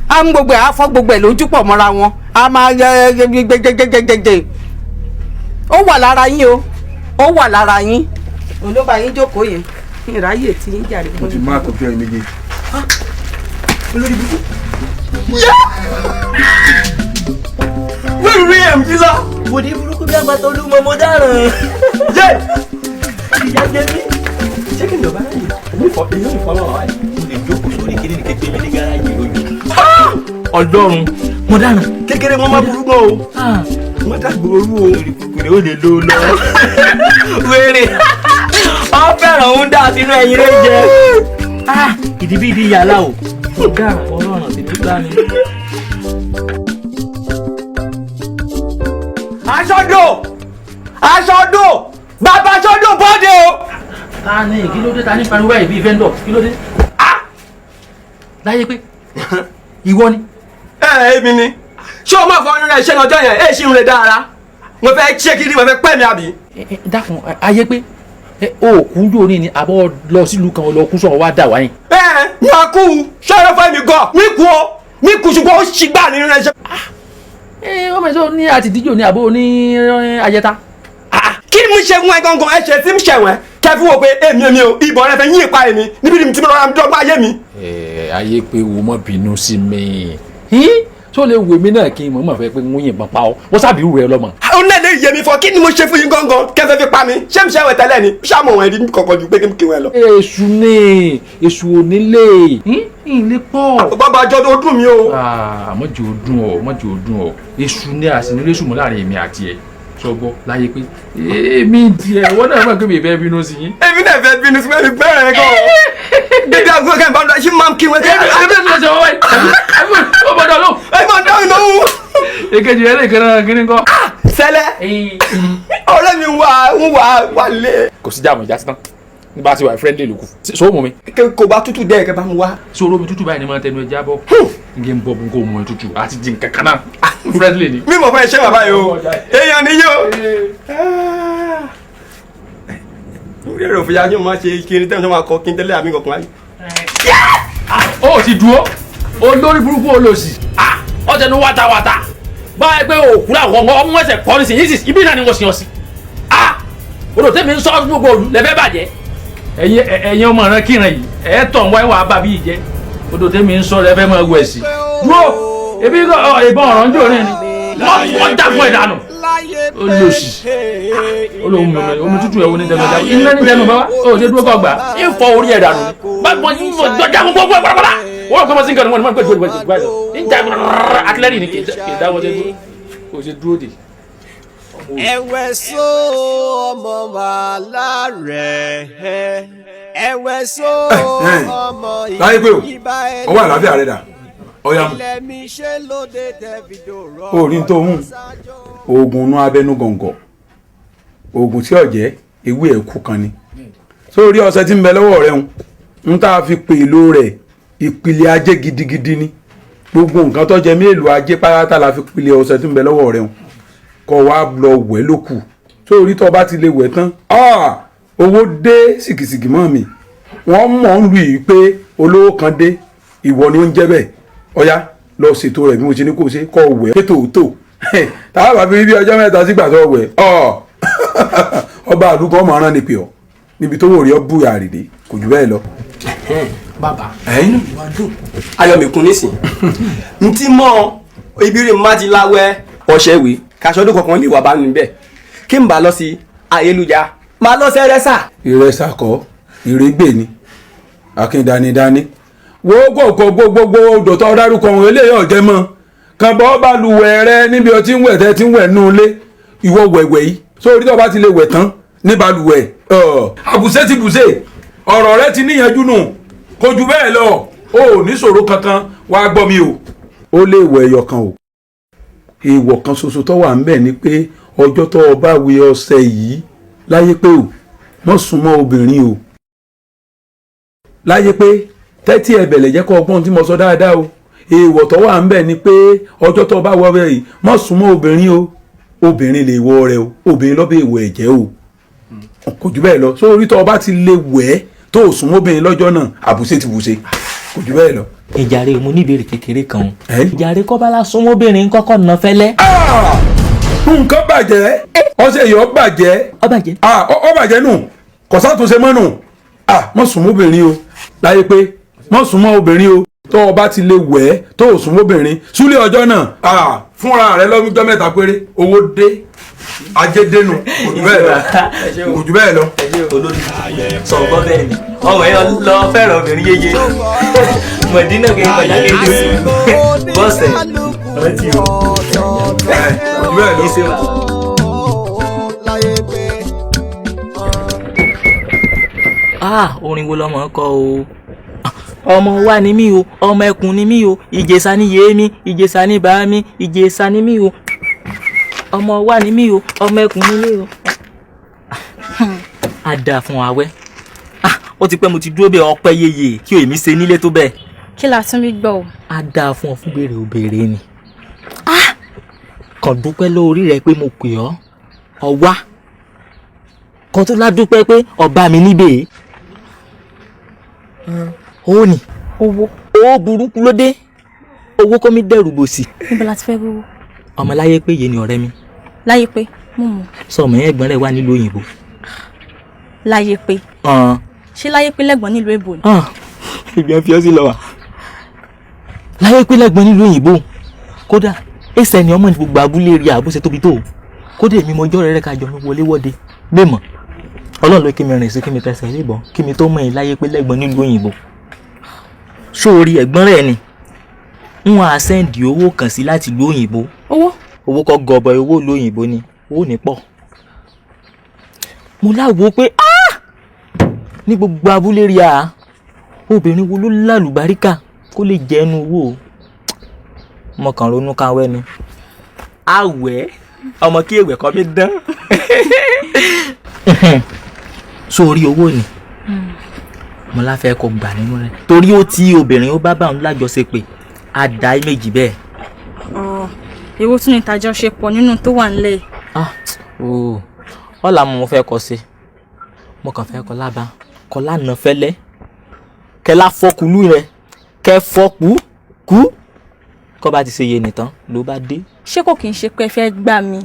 á mú gbogbo ẹ̀ á fọ́ gbogbo ẹ̀ lójú pọ̀ mọ́ra wọn, á máa gbẹgbẹgbẹgbẹgbẹ. Ó wà lára yín o, ó wà lára yín, òun ló bá yín jókòó yẹn ìráyè tí yín jàre. Mo ti máa tọ́jú ẹyin méjèèjì. Olórí burúkú. Wẹ́rù rí ẹ̀m jí sọ. Bòdì burúkú bí agbátọ̀ olúmọ, mo dáràn. Yé! Ìyá jẹ mí. Ṣé kí ni ọba náà yìí? Èmi fọ èyí ò ní fọlọ́ wáyé. Mo lè jókòó sórí kíní ní kékeré mi ní gáràjì lójú. Ọlọ́run, mo dáràn. Kékeré wọn máa burú gan o. Wọ́n dàgbò orú o. Lórí burúkú ni ó lè lò lọ. Wéré. Ọ fẹ́ràn òun dà sínú ẹyin rẹ jẹ. Ìdíbí ìdí yàrá o. Mo dáràn, ọlọ́run tèmi gbá mi. Aṣọ́dò! Aṣọ́dò! Bàbá aṣọ́dò bọ́dé o! Ta ni? Kí ló dé? Ta ní pariwo báyìí bíi vendor? Kí ló dé? Láyé pé ìwọ ni. Ẹ èmi ni. Ṣé o máa fọ irun rẹ ṣe lọ́jọ́ yẹn? Ẹ ṣe irun rẹ dára. Mo fẹ́ ṣé kiri, mo fẹ́ pẹ́ mi àbí. Dákun, ayé pé o kú jò ní ni àbọ̀ lọ sílùú kan lọ kú sọ̀rọ̀ wá dà wáyìn. Ẹ mi à kú ṣọ́ọ́rọ́ fún mi gan, mi kú o, mi kú ṣùgbọ́n ó ṣì gbà nínú rẹ ṣe. Ọmọ ìṣó ní àtìdíjò ní àbó ní ayẹta. Kí ni mo ṣe fún ẹ gangan? Ẹ ṣe tí mo ṣẹ̀wọ̀n kẹ fún wo pé èmi o, ìbọn rẹ fẹ́ yín ipa èmi níbi tí mo rọra dọ́gba ayé mi. Ayé pé wo mọ bínú sí mi tó lè wèmí náà kí n mọ̀ mọ̀ fẹ́ pé ń yìnbọn pa ọ́, wọ́n sábì rú rẹ lọ́mọ. Ó náà lè yé mi fọ, kí ni mo ṣe fún yín gangan kẹfẹ́ fi pa mi? Ṣé mi ṣe ẹ̀wẹ̀ tẹ́lẹ̀ ni? Ṣáà mọ̀ wọ́n rí kankan ju pé kí wọ́n lọ. Èṣù ni, èṣù onílé ìlé pọ̀. Bàbá àjọ tó dùn mí o. Mọ̀jì ò dùn ọ́, mọ̀jì ò dùn ọ́, èṣù ni àsìnílẹ̀ṣù mọ́ láàrin èmi àti ẹ̀ sọgbọ́ láyé pé èmi tiẹ̀ wọ́n náà mọ̀ pé mi fẹ́ bínú sí yín. Èmi náà fẹ́ bínú sí mi bẹ́ẹ̀ gan. Dédé àgbo kẹ́ ń bá ṣé máa ń kí wọn. Èmi náà ṣe wọ́n wáyé ó bọ̀dọ̀ ló. Ẹ máa dáhùn lóhùn. Èkejì rẹ̀ lè kẹ́rẹ́ kíní kọ́. Sẹ́lẹ̀ ọ̀rẹ́ mi wà ń wà wà lé. Kò sí jáàmù ìjà títán nígbà tí wà friendly lókù. So mú mi. Kò bá tútù dẹ́ kẹ́ bá mu wá. Sọ̀rọ̀ mi tútù báyìí ni máa tẹnu ẹja bọ̀. N kì í bọ̀ kó mu ẹ tútù àti di nǹkan kan náà. Friendly ni. Mi mọ̀ fún ẹ ṣé bàbá yìí o, èèyàn ni yóò. Orí ẹ̀rọ òfìyà yóò máa ṣe kiri tẹ́lẹ̀ tó máa kọ kí n tẹ́lẹ̀ àmì kankan láyé. Ó ti dúró, olórí burúkú olòṣì, ọ̀tẹ̀nu wátawàta báyìí pé òkú làwọn ọmọ ẹsẹ̀ kọ́ ní sìn yìí sì ibi náà ni wọ́n sìn ọ́ sí. Olùtẹ̀mí ń sọ gbogbo òlu lẹ́fẹ́ bàjẹ́. Ẹ̀yin ọmọ ìran kíran yìí ẹ̀ tọ̀ ń wáyé wàá bá bí jẹ́, odò tẹ̀mí ń sọ lẹ́fẹ́ máa wẹ̀ sí. Dúró, ebi ìbọn ọ̀rọ̀ ń jò ní ni wọ́n dàgbọ́ ìdànù olóòsì olóhùn mímu omi tútù ẹ̀ wo ní tẹnu ọjà iná ní tẹnu bá wa ó ṣe dúró kọ́ gbà ń fọ orí ẹ̀ dànù bá jọjá gbogbo ẹ̀ pátápátá wọ́n kọ́ mọ́ sí nǹkan wọn ni wọ́n gbé gbé gbé gbé ń jà àtìlẹ́rì ni kì í dáwọ́ ṣe dúró kò ṣe dúró dè. Ẹ̀wẹ̀ só ọmọ wàhálà rẹ̀, ẹ̀wẹ̀ só ọmọ Láyé pé o, ọwọ́ àlàáfíà rẹ dà, ọ̀yà mu. Orí tó mú oògùn inú abẹ́nú gọ̀ǹgọ̀, oògùn tí ọ̀jẹ́ ewé ẹ̀kú kan ni. Sórí ọṣẹ tí ń bẹ lọ́wọ́ rẹ ń tá a fi pè ló rẹ̀ ìpìlẹ̀ ajé gidigidi ni. Gbogbo nǹkan tó jẹ mélòó ajé pátá la fi pilẹ̀ ọṣẹ tí ń bẹ lọ́wọ́ rẹ ń kọ́ wa lọ wẹ̀ ló kù. Sórí tó bá ti lè wẹ̀ tán, owó dé sìgìsìgì mọ́ mi. Wọ́n mọ̀ ń lu yìí pé olówó kan dé, ìwọ ni ó ń jẹ́ bẹ́ẹ̀. Ọ̀yá lọ ṣètò rẹ̀ bí mo ṣe ní kó ṣe kọ́ wẹ̀ tètòótò. Táwa bá fi rí bí ọjọ́ mẹ́ta sígbà tó wẹ̀ ọba àlùkò ọmọ ọ̀ràn ni pè ọ́ níbi tó wò rí ọ búra àrèdè kò jù bẹ́ẹ̀ lọ. Bàbá inú mi wá dùn, ayọ̀ mi kún nísìn n tí mọ ibi rè má ti láwẹ́ ọṣẹ ìwé kàṣọdún kankan lè wà bá mi bẹ́ẹ̀ kí n bá lọ sí ayélujára máa lọ sí ẹrẹ́sà. Ìrẹsà kọ́ ìrẹ́gbẹ̀ ni Akíndanidání wo gbogbo odò tó dárúkọ òun eléyìí ọ̀jẹ̀ mọ́ kan bọ́ balùwẹ̀ rẹ níbi ọtí ń wẹ̀ tẹ́ ti ń wẹ̀ nù ilé ìwọ wẹ̀wẹ̀ yìí sórí tó bá ti lè wẹ̀ tán ní balùwẹ̀ àbùsẹ̀ ti bùsẹ̀ ọ̀rọ̀ rẹ ti níyanjú nù kò jù bẹ́ẹ̀ lọ o ò ní ṣòro kankan wàá gbọ́ mi o. Ó lè wọ ẹyọ kan o, èèwọ̀ kan ṣoṣo tó wà ńbẹ̀ ni pé ọjọ́ tó o bá wẹ ọṣẹ yìí láyé pé o mọ́ súnmọ́ obìnrin o, láyé pé tẹ́tí ẹ̀bẹ̀lẹ̀ jẹ́ kó ọgbọ́n tí mo sọ dáadáa o. Èèwọ̀ tó wà ńbẹ̀ ni pé ọjọ́ tó o bá wẹ ọṣẹ yìí mọ́ súnmọ́ obìnrin o, obìnrin lè wọ rẹ o, obìnrin lọ́bẹ̀ èèwọ̀ ẹ̀jẹ̀ o, kò jù bẹ́ẹ̀ lọ. Sórí tó o bá ti lè wẹ̀ ẹ́ tó o súnmọ́ obìnrin lọ́jọ́ náà àbùṣe ti bùṣe, kò jù bẹ́ẹ̀ lọ. Ìjàre mo ní ìbéèrè kékeré kan o. Ìjàre kọ́bálá súnmọ́bìnrin kọ́kọ́ nà fẹ́lẹ́. Nǹkan bàjẹ́, ọṣẹ yìí ó bàjẹ́. Ó bàjẹ́. Ó bàjẹ́ nù, kò sátúnṣe mọ́ nù. Mọ́ súnmọ́bìnrin o, láyé pé mọ́ súnmọ́ obìnrin o, tó o bá ti lè wẹ̀ ẹ́ tó o súnmọ́bìnrin súlẹ̀ ọjọ́ náà fúnra rẹ lọ́jọ́ mẹ́ta péré owó dé ajé dénú, kò jù bẹ́ẹ̀ lọ, kò jù bẹ́ẹ̀ lọ. Olórí sọ̀gbọ́n bẹ́ẹ̀ ni ọmọ yẹn lọ fẹ́ràn obìnrin yéye mọ̀dínà kì í kọjá kéde bọ́sẹ̀ rántí o. Kò jù bẹ́ẹ̀ lọ. Orin wo lọmọ kọ o? Ọmọ wa ni mí o, ọmọ ẹkùn ni mí o, Ìjẹ̀ṣà ni yèé mi, Ìjẹ̀ṣà ni bàá mi, Ìjẹ̀ṣà ni mí o, ọmọ wa ni mí o, ọmọ ẹkùn ni mí o. A dáa fún awẹ́, ó ti pẹ́ mo ti dúró bẹ́ẹ̀ ọpẹ́ yeye kí èmi ṣe nílé tó bẹ́ẹ̀. Kí la tún rí gbọ́ o. A dáa fún ọ fún béèrè òbèrè ni. Kàn dúpẹ́ lórí rẹ pé mo pè ọ́ ọwá kan tó ládúpẹ́ pé ọba mi níbẹ̀ ó ní. Owó. Owó burúkú ló dé, owó kọ́ mi dẹ̀rù bòsì. Níbo la ti fẹ́ rówó. Ọmọ láyé pé yé ni ọ̀rẹ́ mi. Láyé pé mo mọ̀. Sọmọ yẹn ẹ̀gbọ́n rẹ̀ wà nílùú òyìnbó. Láyé pé. Ṣé láyé pé lẹ́gbọ̀n nílùú èbò ni. Ibi ẹ fi ọ́ sí lọ wà. Láyé pé lẹ́gbọ̀n nílùú òyìnbó, kódà ẹsẹ̀ ni ọmọ ní gbogbo abúlé rí àbúṣe tóbi tó, kódà èmi mọjọ́ rẹ̀ kájọ mi wọlé wọ́de gbẹ̀mọ̀ Ọlọ́run ló kí mi rìn sí kí mi tẹsẹ̀ lébọn kí mi tó mọ̀ ẹ́ láyé pé lẹ́gbọ̀n nílùú òyìnbó. Sórí ẹ̀gbọ́n rẹ̀ ni ń wọ́n á sẹ́ǹdì owó kan sí láti ìlú òyìnbó. Owó. Owó kọ́ gọbọ owó ìlú òyìnbó ni, owó ní pọ̀. Mo láwo pé ní gbogbo abúlé rí a obìnrin wo ló lálùbáríkà kó lè jẹnu owó. Mo kàn ronú káwẹ́ ni. Àwẹ̀ ọmọ kí èwẹ̀ kọ́ mi dán. Sórí owó ni mo láfẹ́ kó gbà nínú rẹ̀ torí ó ti obìnrin ó bá bá òun lájọṣepè á da méjì bẹ́ẹ̀. Èwo tún ni tàjọṣepọ̀ nínú tó wà nílẹ̀. Ọ̀la mo fẹ́ kọ sí, mo kàn fẹ́ kọ lába kọ lánàá fẹ́lẹ́ kẹlá fọkùlù rẹ kẹ fọkù kú kọ́ bá ti ṣe iye nìtàn ló bá dé. Ṣé kò kì í ṣe pé ẹ fẹ́ gbà mí?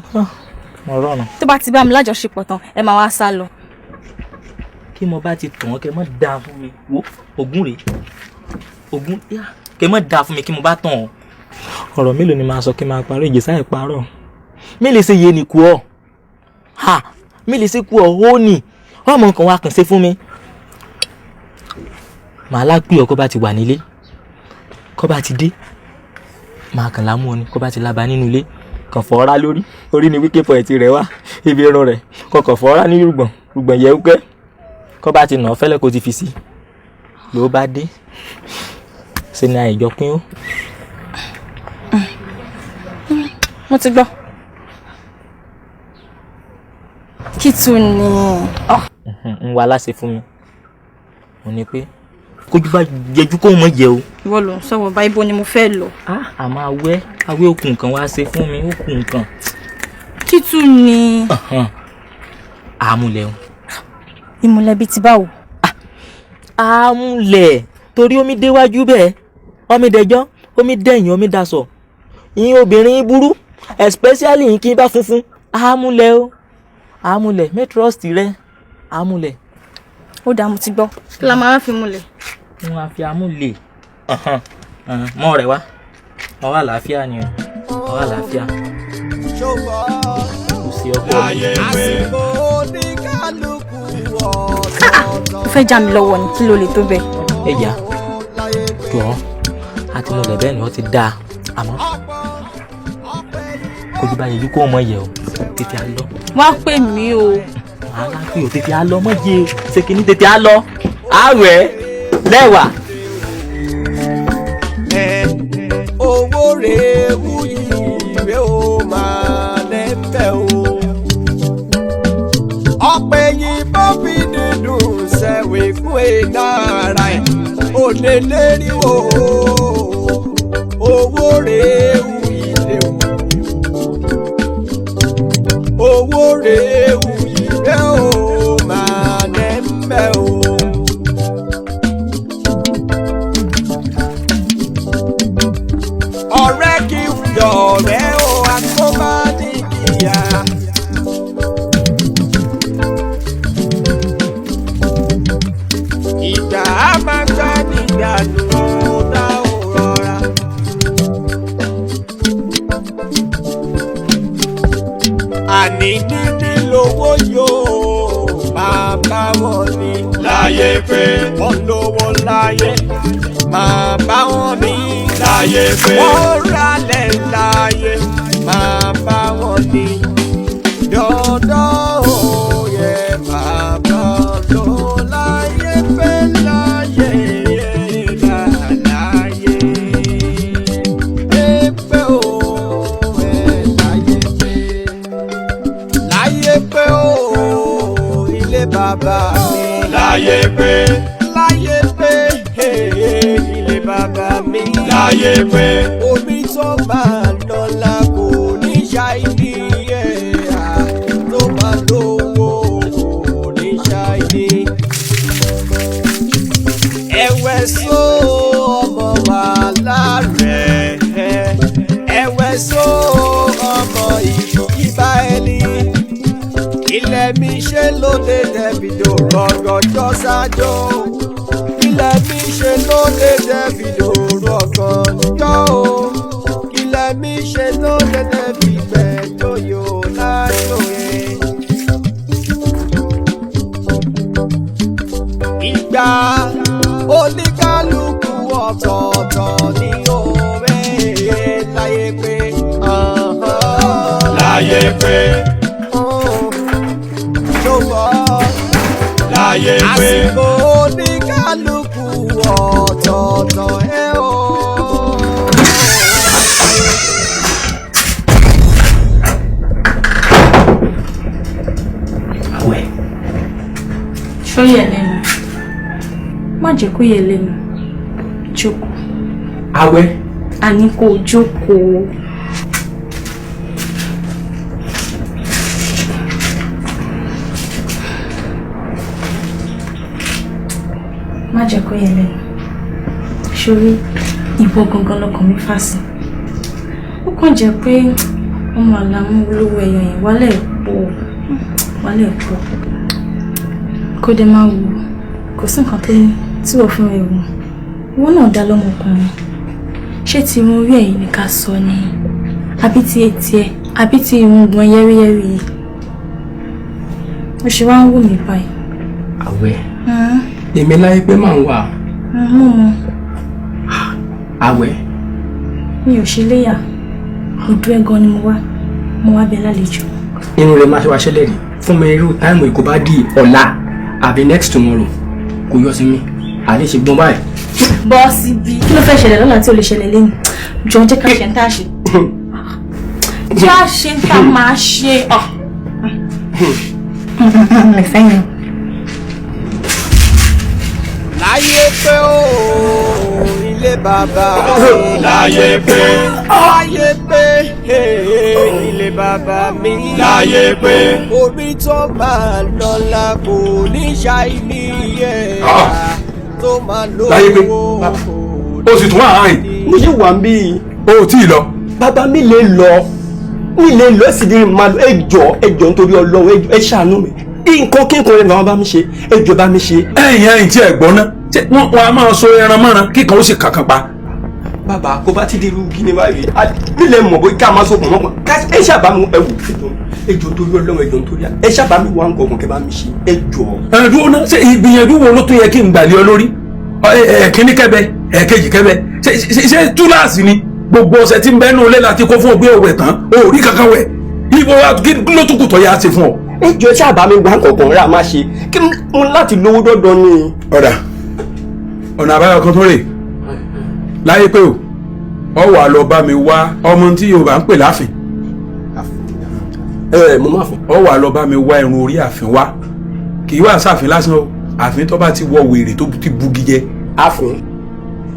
Mo rọrùn. Tó bá ti bá mi lájọṣepọ̀ tán ẹ máa wá sá lọ. Kí mo bá ti tàn án kẹ mọ́ dáa fún mi wo ogún rèé ogún kẹ mọ́ dáa fún mi kí mo bá tàn án. Ọ̀rọ̀ mélòó ni màá sọ kí n máa parọ́ Ìjẹ̀ṣà ìparọ́ mi lè ṣe iye nìkú ọ ha mi lè ṣe kú ọ ó nì ọmọ nǹkan wa kàn ṣe fún mi. Màá lápè ọ kó bá ti wà nílé kó bá ti dé màá kàn lámú ọ ni kó bá ti lába nínú ilé kàn fọ́ra lórí orí ni wíkẹ́ pọ̀ẹ̀tì rẹ̀ wá ibi irun rẹ̀ kọkàn fọ́ra ní rúgbọ̀n rúgbọ̀n yẹ̀wúkẹ́ kọ́ bá ti nà fẹ́lẹ́ kó ti fi sí ló bá dé ṣe ni àìjọ pín ó. Mo ti gbọ́. Kí tún ni. Ń wa aláṣẹ fún mi mo ní pé kójú bá yẹjú kó mọ̀ jẹ o. Ìwọ ló ń sọ̀rọ̀ bá ibo ni mo fẹ́ lọ. Àmọ́ awẹ́ awẹ́ òkun nǹkan wá ṣe fún mi òkun nǹkan. Kí tún ni. Àmúlẹ̀ o. Ìmùlẹ̀ bíi ti báwo. Àmúlẹ̀ torí omi déwájú bẹ́ẹ̀ omi dẹjọ́ omi dẹ̀yìn omi dasọ̀ ìyín obìnrin burú especially yín kí n bá funfun. Àmúlẹ̀ o àmúlẹ̀ make trust rẹ àmúlẹ̀. Ó dáa mo ti gbọ́ kí la máa fi múlẹ̀. Wọ́n á fi àmúlẹ̀ mọ́ rẹ̀ wá mọ́ wà láàfíà ni o mọ́ wà láàfíà kò sí ọkọ mi. Ó fẹ́ já mi lọ́wọ́ ni kí ló lè tó bẹ́ẹ̀. Ẹ̀yà jọ àti mo lẹ̀ bẹ́ẹ̀ ni wọ́n ti dáa àmọ́ kojú bá yẹjú kó mọ yẹ o tètè á lọ. Wá pè mí o. Aláàfin ò tètè á lọ mọ yẹ o ṣé kìíní tètè á lọ àwẹ̀ lẹ́wà. Owó rèé wúyì rèé o máa lẹ́ńbẹ̀ o. Ọ̀pẹ yìí bó fi dídùn sẹ́wé fún iná ara ẹ̀ òde lérí o. Owó rèé wúyì rèé o. Owó rèé wúyì rèé o máa lẹ́ńbẹ̀ o. Ọ̀rẹ́ kì í dọ̀rẹ́ o àkóbá ní kíá. Ìjà á máa gbá nígbà tó dá ò rọra. Àní níní lówó yóò máa bá wọn ní. Láyé pé wọ́n lówó láyé máa bá wọn ní. Láyé pé wọ́n ralẹ̀ láyé máa bá wọn ní. Dandan ó yẹ bàbá ló láyé pé láyé láyé. Pé ó ẹ láyé pé láyé pé ó ilé bàbá mi. Láyé pé láyé pé ilé bàbá mi. Láyé pé omi tó máa lọ́la kò ní ṣàìní ẹ̀ à tó máa lówó kò ní ṣàìní. Ẹ̀wẹ̀ só ọmọ wa láàrẹ̀ ẹ̀wẹ̀ só ọmọ ìbá ẹni. Ilẹ̀ mi ṣe lóde dẹ́bìdò rọ̀gọ̀jọ́ ṣáájú. Ilẹ̀ mi ṣe lóde dẹ́bìdò rọ̀gọ̀jọ́ o. Ilẹ̀ mi ṣe lóde dẹ́bìgbẹ́ tó yóò láyò ẹ̀. Ìgbà oníkálukú ọ̀tọ̀ọ̀tọ̀ ni òwe láyé pé. Láyé pé. Láyé pé. Àsìkò oníkálukú ọ̀tọ̀ọ̀tọ̀ ẹ o. Àwẹ̀. Ṣó yẹ lẹ́nu? Má jẹ́ kó yẹ lẹ́nu. Jókòó. Àwẹ̀. Àní kò jókòó. Má jẹ́ kó yẹ lẹ́nu. Ṣorí ìwọ gangan lọkàn mi fà sí. Ó kàn jẹ́ pé ọmọ àlàmú olówó ẹyọ yẹn wálẹ̀ pọ̀ wálẹ̀ pọ̀. Kó dé máa wò kò sí nǹkan tó ní tí wọ́n fún mi wò. Ìwọ náà dá lọ́mọkùnrin. Ṣé ti irun orí ẹ̀yìn ni ká sọ ni? Àbí ti etí ẹ? Àbí ti irun gbọ̀n yẹ́rìyẹ́rì yìí? Ó ṣe wá ń wò mí báyìí. Àwẹ̀. Èmi láyé pé máa ń wà. Mo mọ. Àwẹ̀. Mi ò ṣe léyà. Ọ̀dọ̀ ẹ̀ gan ni mo wá. Mo wá bẹ lálejò. Irun rẹ̀ máa ṣe wá ṣẹlẹ̀ rí. Fún mi irú táìmù ìkó bá di ọ̀la àbí next tomorrow kò yọ sí mi. Àlè ṣe gbọ́n báyìí. Bọ́ọ̀sì bí kí ló fẹ́ ṣẹlẹ̀ lọ́la tí ó lè ṣẹlẹ̀ lẹ́yìn? Jọ jẹ́ ká ṣe ń tá a ṣe. Jẹ́ à ṣe ń tá máa ṣe. Mi fẹ́ yẹn. Láyé pé ó ilé bàbá mi. Láyé pé. Láyé pé ilé bàbá mi. Láyé pé. Orí tó máa lọ́la kò ní ṣàìní ẹ̀ tó máa Láyé pé lówó. o sì tún wà áyìn. Mo ṣe wà ń bí. O ò tí ì lọ. Bàbá mi lè lọ. Mi lè lọ sì ní máa lọ. Ẹ jọ̀ọ́ ẹ jọ̀ọ́ nítorí Ọlọ́run ẹ ṣàánú mi. Nǹkan kí nǹkan rẹ̀ bàbá bá mi ṣe ẹ jọ̀ọ́ bá mi ṣe. Ẹ̀yin ẹ̀yin tí ẹ gbọ́ ná wọ́n á máa so ẹran mọ́ran kíkan ó sì kàkàn pa. Bàbá kó bá ti di irú gíní báyìí nílẹ̀ mọ̀ bóyá ká máa sokùn mọ́kàn ẹ ṣàbá mi ẹ wò ẹ jọ̀ọ́ nítorí Ọlọ́run ẹ jọ̀ọ́ nítorí ẹ ṣàbá mi wá nǹkan kan kẹ́ bá mi ṣe ẹ jọ̀ọ́. Ẹ dúró ná ṣé ìgbìyànjú wo ló tún yẹ kí n gbà lé ọ lórí? Ẹ̀ẹ̀kíní kẹ́bẹ, ẹ̀ẹ̀kejì kẹ́bẹ, ṣé túláàsì ni gbogbo ọ̀sẹ̀ tí ń bẹ́ẹ̀ nù lé láti kó fún ògbé òwẹ̀ tán o ò rí kankan wẹ̀ ibo wa kí ló tún kù tọ́ ya ṣe fún ọ. Ẹ jọ ṣáà bá mi wá nǹkan rà má ṣe kí mo láti lówó dọ́dọ̀ ni. Ọ̀dà ọ̀nà àbáyọ kan tó rè láyé pé o ọ wà lọ bá mi wá ọmọ tí Yorùbá ń pè láàfin. Ẹ mo máa fún. Ọ wà lọ bá mi wá irun orí àfin wá, kì í wá sáfin lásán o, àfin tó bá ti wọ wèrè tó ti bugi jẹ. Àfin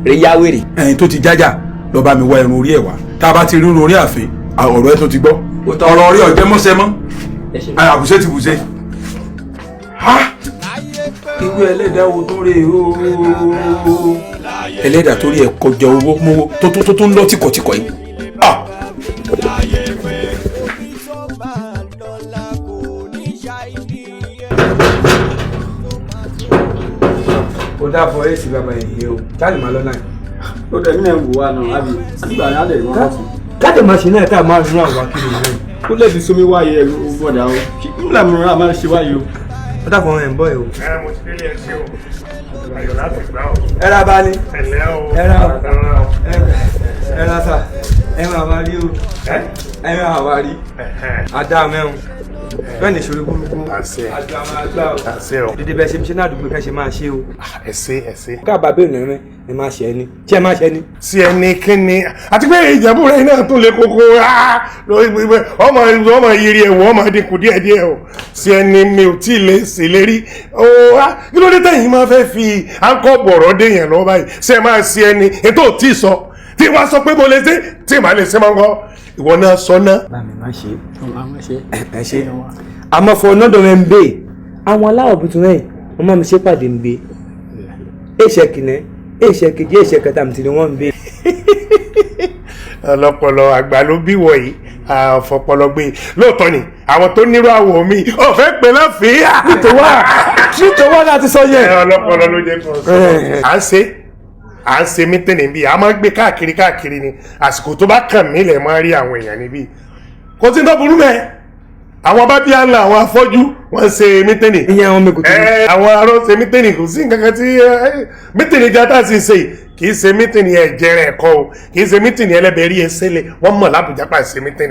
rè ya wèrè. Ẹyin tó ti jájà lọ bá mi wá irun orí ẹ wá, tá a bá ti rí irun orí àfin ọ̀rọ̀ ẹ tó ti gbọ́ ọ̀rọ̀ orí ọ̀jẹ̀ mọ́sẹ̀ mọ́ àbùsẹ̀ ti bùsẹ̀. Irú ẹlẹ́dàá wo tó rè ooo, ẹlẹ́dàá tó rí ẹ kọjá owó mówó tó tó tó ń lọ tìkọ̀tìkọ̀ yìí. Ó dáàbọ̀ èsì bàbá yìí o, táàlì máa lọ náà. Ó dẹ̀ mí náà ń wò wá náà àbí àdúgbò àná lè wọ́n láti. Káàdì máa ṣe náà tá a máa rún àwọn akérò náà. Ó lẹ́bi sómi wáyé ẹ bọ̀dà o, kí n làmú ra máa ṣe wáyé o. Ó dàbọ̀ ẹ̀ ń bọ̀ ẹ̀ o. Ẹ mo ti délé, ẹ ṣe o, ayọ̀ láti gbà o. Ẹ ra bá ní. Ẹ lẹ́ o. Ẹ ra o. Ẹ ra sà, ẹ máa wá rí o. Ẹ máa wá rí. Adá mẹ́rùn. Bẹ́ẹ̀ ni ìṣòro burúkú. Àṣẹ. Àjọ àwọn àgbà o. Àṣẹ o. Dídí bẹ́ẹ̀ ṣe ń ṣe náà àdúgbò kẹ́ ṣe máa ṣe o. Ẹ ṣe, ẹ ṣe. Káàbà bẹ́ẹ̀ nìyẹn ẹ máa ṣe ẹni. Ṣé ẹ máa ṣe ẹni? Sí ẹni kíni, àti pé ìjẹ̀bú rẹ̀ náà tún lè koko ọmọ ọmọ yiri ẹ̀wọ̀ ọmọ dínkù díẹ̀ díẹ̀ o. Sí ẹni mi ò tí ì lè ṣèlérí. Kí ló dé tẹ̀yìn máa fẹ́ fi àǹkọ́ bọ̀rọ̀ dé yẹn lọ́wọ́ báyìí? Ṣé ẹ máa ṣe ẹni ètò ò tí ì sọ? Tí wàá sọ pé mo lè ṣe, tí màá lè ṣe máa ń kọ́. Ìwọ náà sọ náà. Bámi má ṣe ẹ ṣe. Àmọ́ fọ ọ̀nà rẹ̀ ń bè. Àwọn aláwọ̀ tuntun rẹ̀ wọ́n máa mi ṣe pàdé ń bè. Èṣẹ̀ kìnẹ́, èṣẹ̀ kejì, èṣẹ̀ kẹta mi ti ni wọ́n ń bè. Ọlọpọlọ àgbà ló bí wọ̀nyí, àfọpọlọ gbé lóòótọ́ ni àwọn tó nírú àwọ̀ mi ò fẹ́ pè láfíà. Nítorí láti sọ yẹn. Ọlọpọlọ ló jẹ́ kó sọ. À ń ṣe mítìnì bíi a máa ń gbé káàkiri káàkiri ni, àsìkò tó bá kàn mí lẹ̀ máa rí àwọn èèyàn níbí. Kò sí tó burú mẹ́, àwọn bá bí àlà àwọn afọ́jú wọ́n ṣe mítìnì. Ìyẹn àwọn mẹ́kòtò. Àwọn arọ́ ṣe mítìnì, kò sí nǹkan kan tí mítìnì jata sì ṣe, kì í ṣe mítìnì ẹ̀jẹ̀rẹ̀ ẹ̀kọ́ o, kì í ṣe mítìnì ẹlẹ́bẹ̀rí ẹsẹ̀lẹ̀ wọ́n mọ̀ lábùjá pa ṣe mítìnì.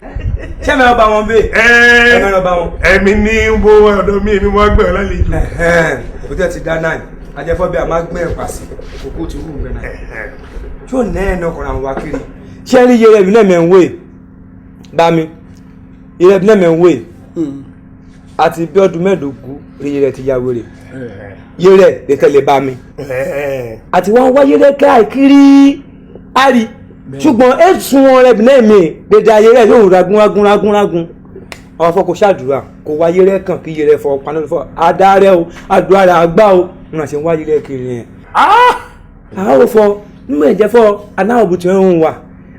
Ṣé mẹ́rin ọba wọn bẹ́ẹ̀? Ẹ mẹ́rin ọba wọn. Ẹ̀mí ní bó ọ̀dọ̀ mi, èmi wọ́n gbẹ̀ ọ́ lálejò. Kò tẹ́ ti dá náà ajẹ́fọ́ bí a máa gbẹ́ ẹ̀pà sí kókó tí wù mẹ́rin náà tí ò nẹ́ ẹ̀nà ọkùnrin àwọn wa kiri. Ṣé ẹ rí iye rẹ̀ bí náà mẹ́ ń wé bá mi, iye rẹ̀ bí náà mẹ́ ń wé àti bí ọdún mẹ́ẹ̀ẹ́dógún rí iye rẹ̀ ti ya wèrè, iye rẹ̀ lè tẹ̀lé bá mi àti wọ́n wáyé rẹ̀ káàkiri àrí, ṣùgbọ́n ẹ̀sùn wọn rẹ̀ bí náà mi dédé ayé rẹ̀ yóò ragun ragun ragun ragun. Àwọn afọ kò ṣàdúrà kò wáyé rẹ̀ kàn kí iye rẹ̀ fọ paná fọ adá rẹ̀ o, àdúrà rẹ̀ àgbà o, wọn àti wáyé rẹ̀ kiri yẹn. Àwọn ò fọ nínú ẹ̀jẹ̀ fọ anáwọ̀ bùtù ẹ̀ ń wà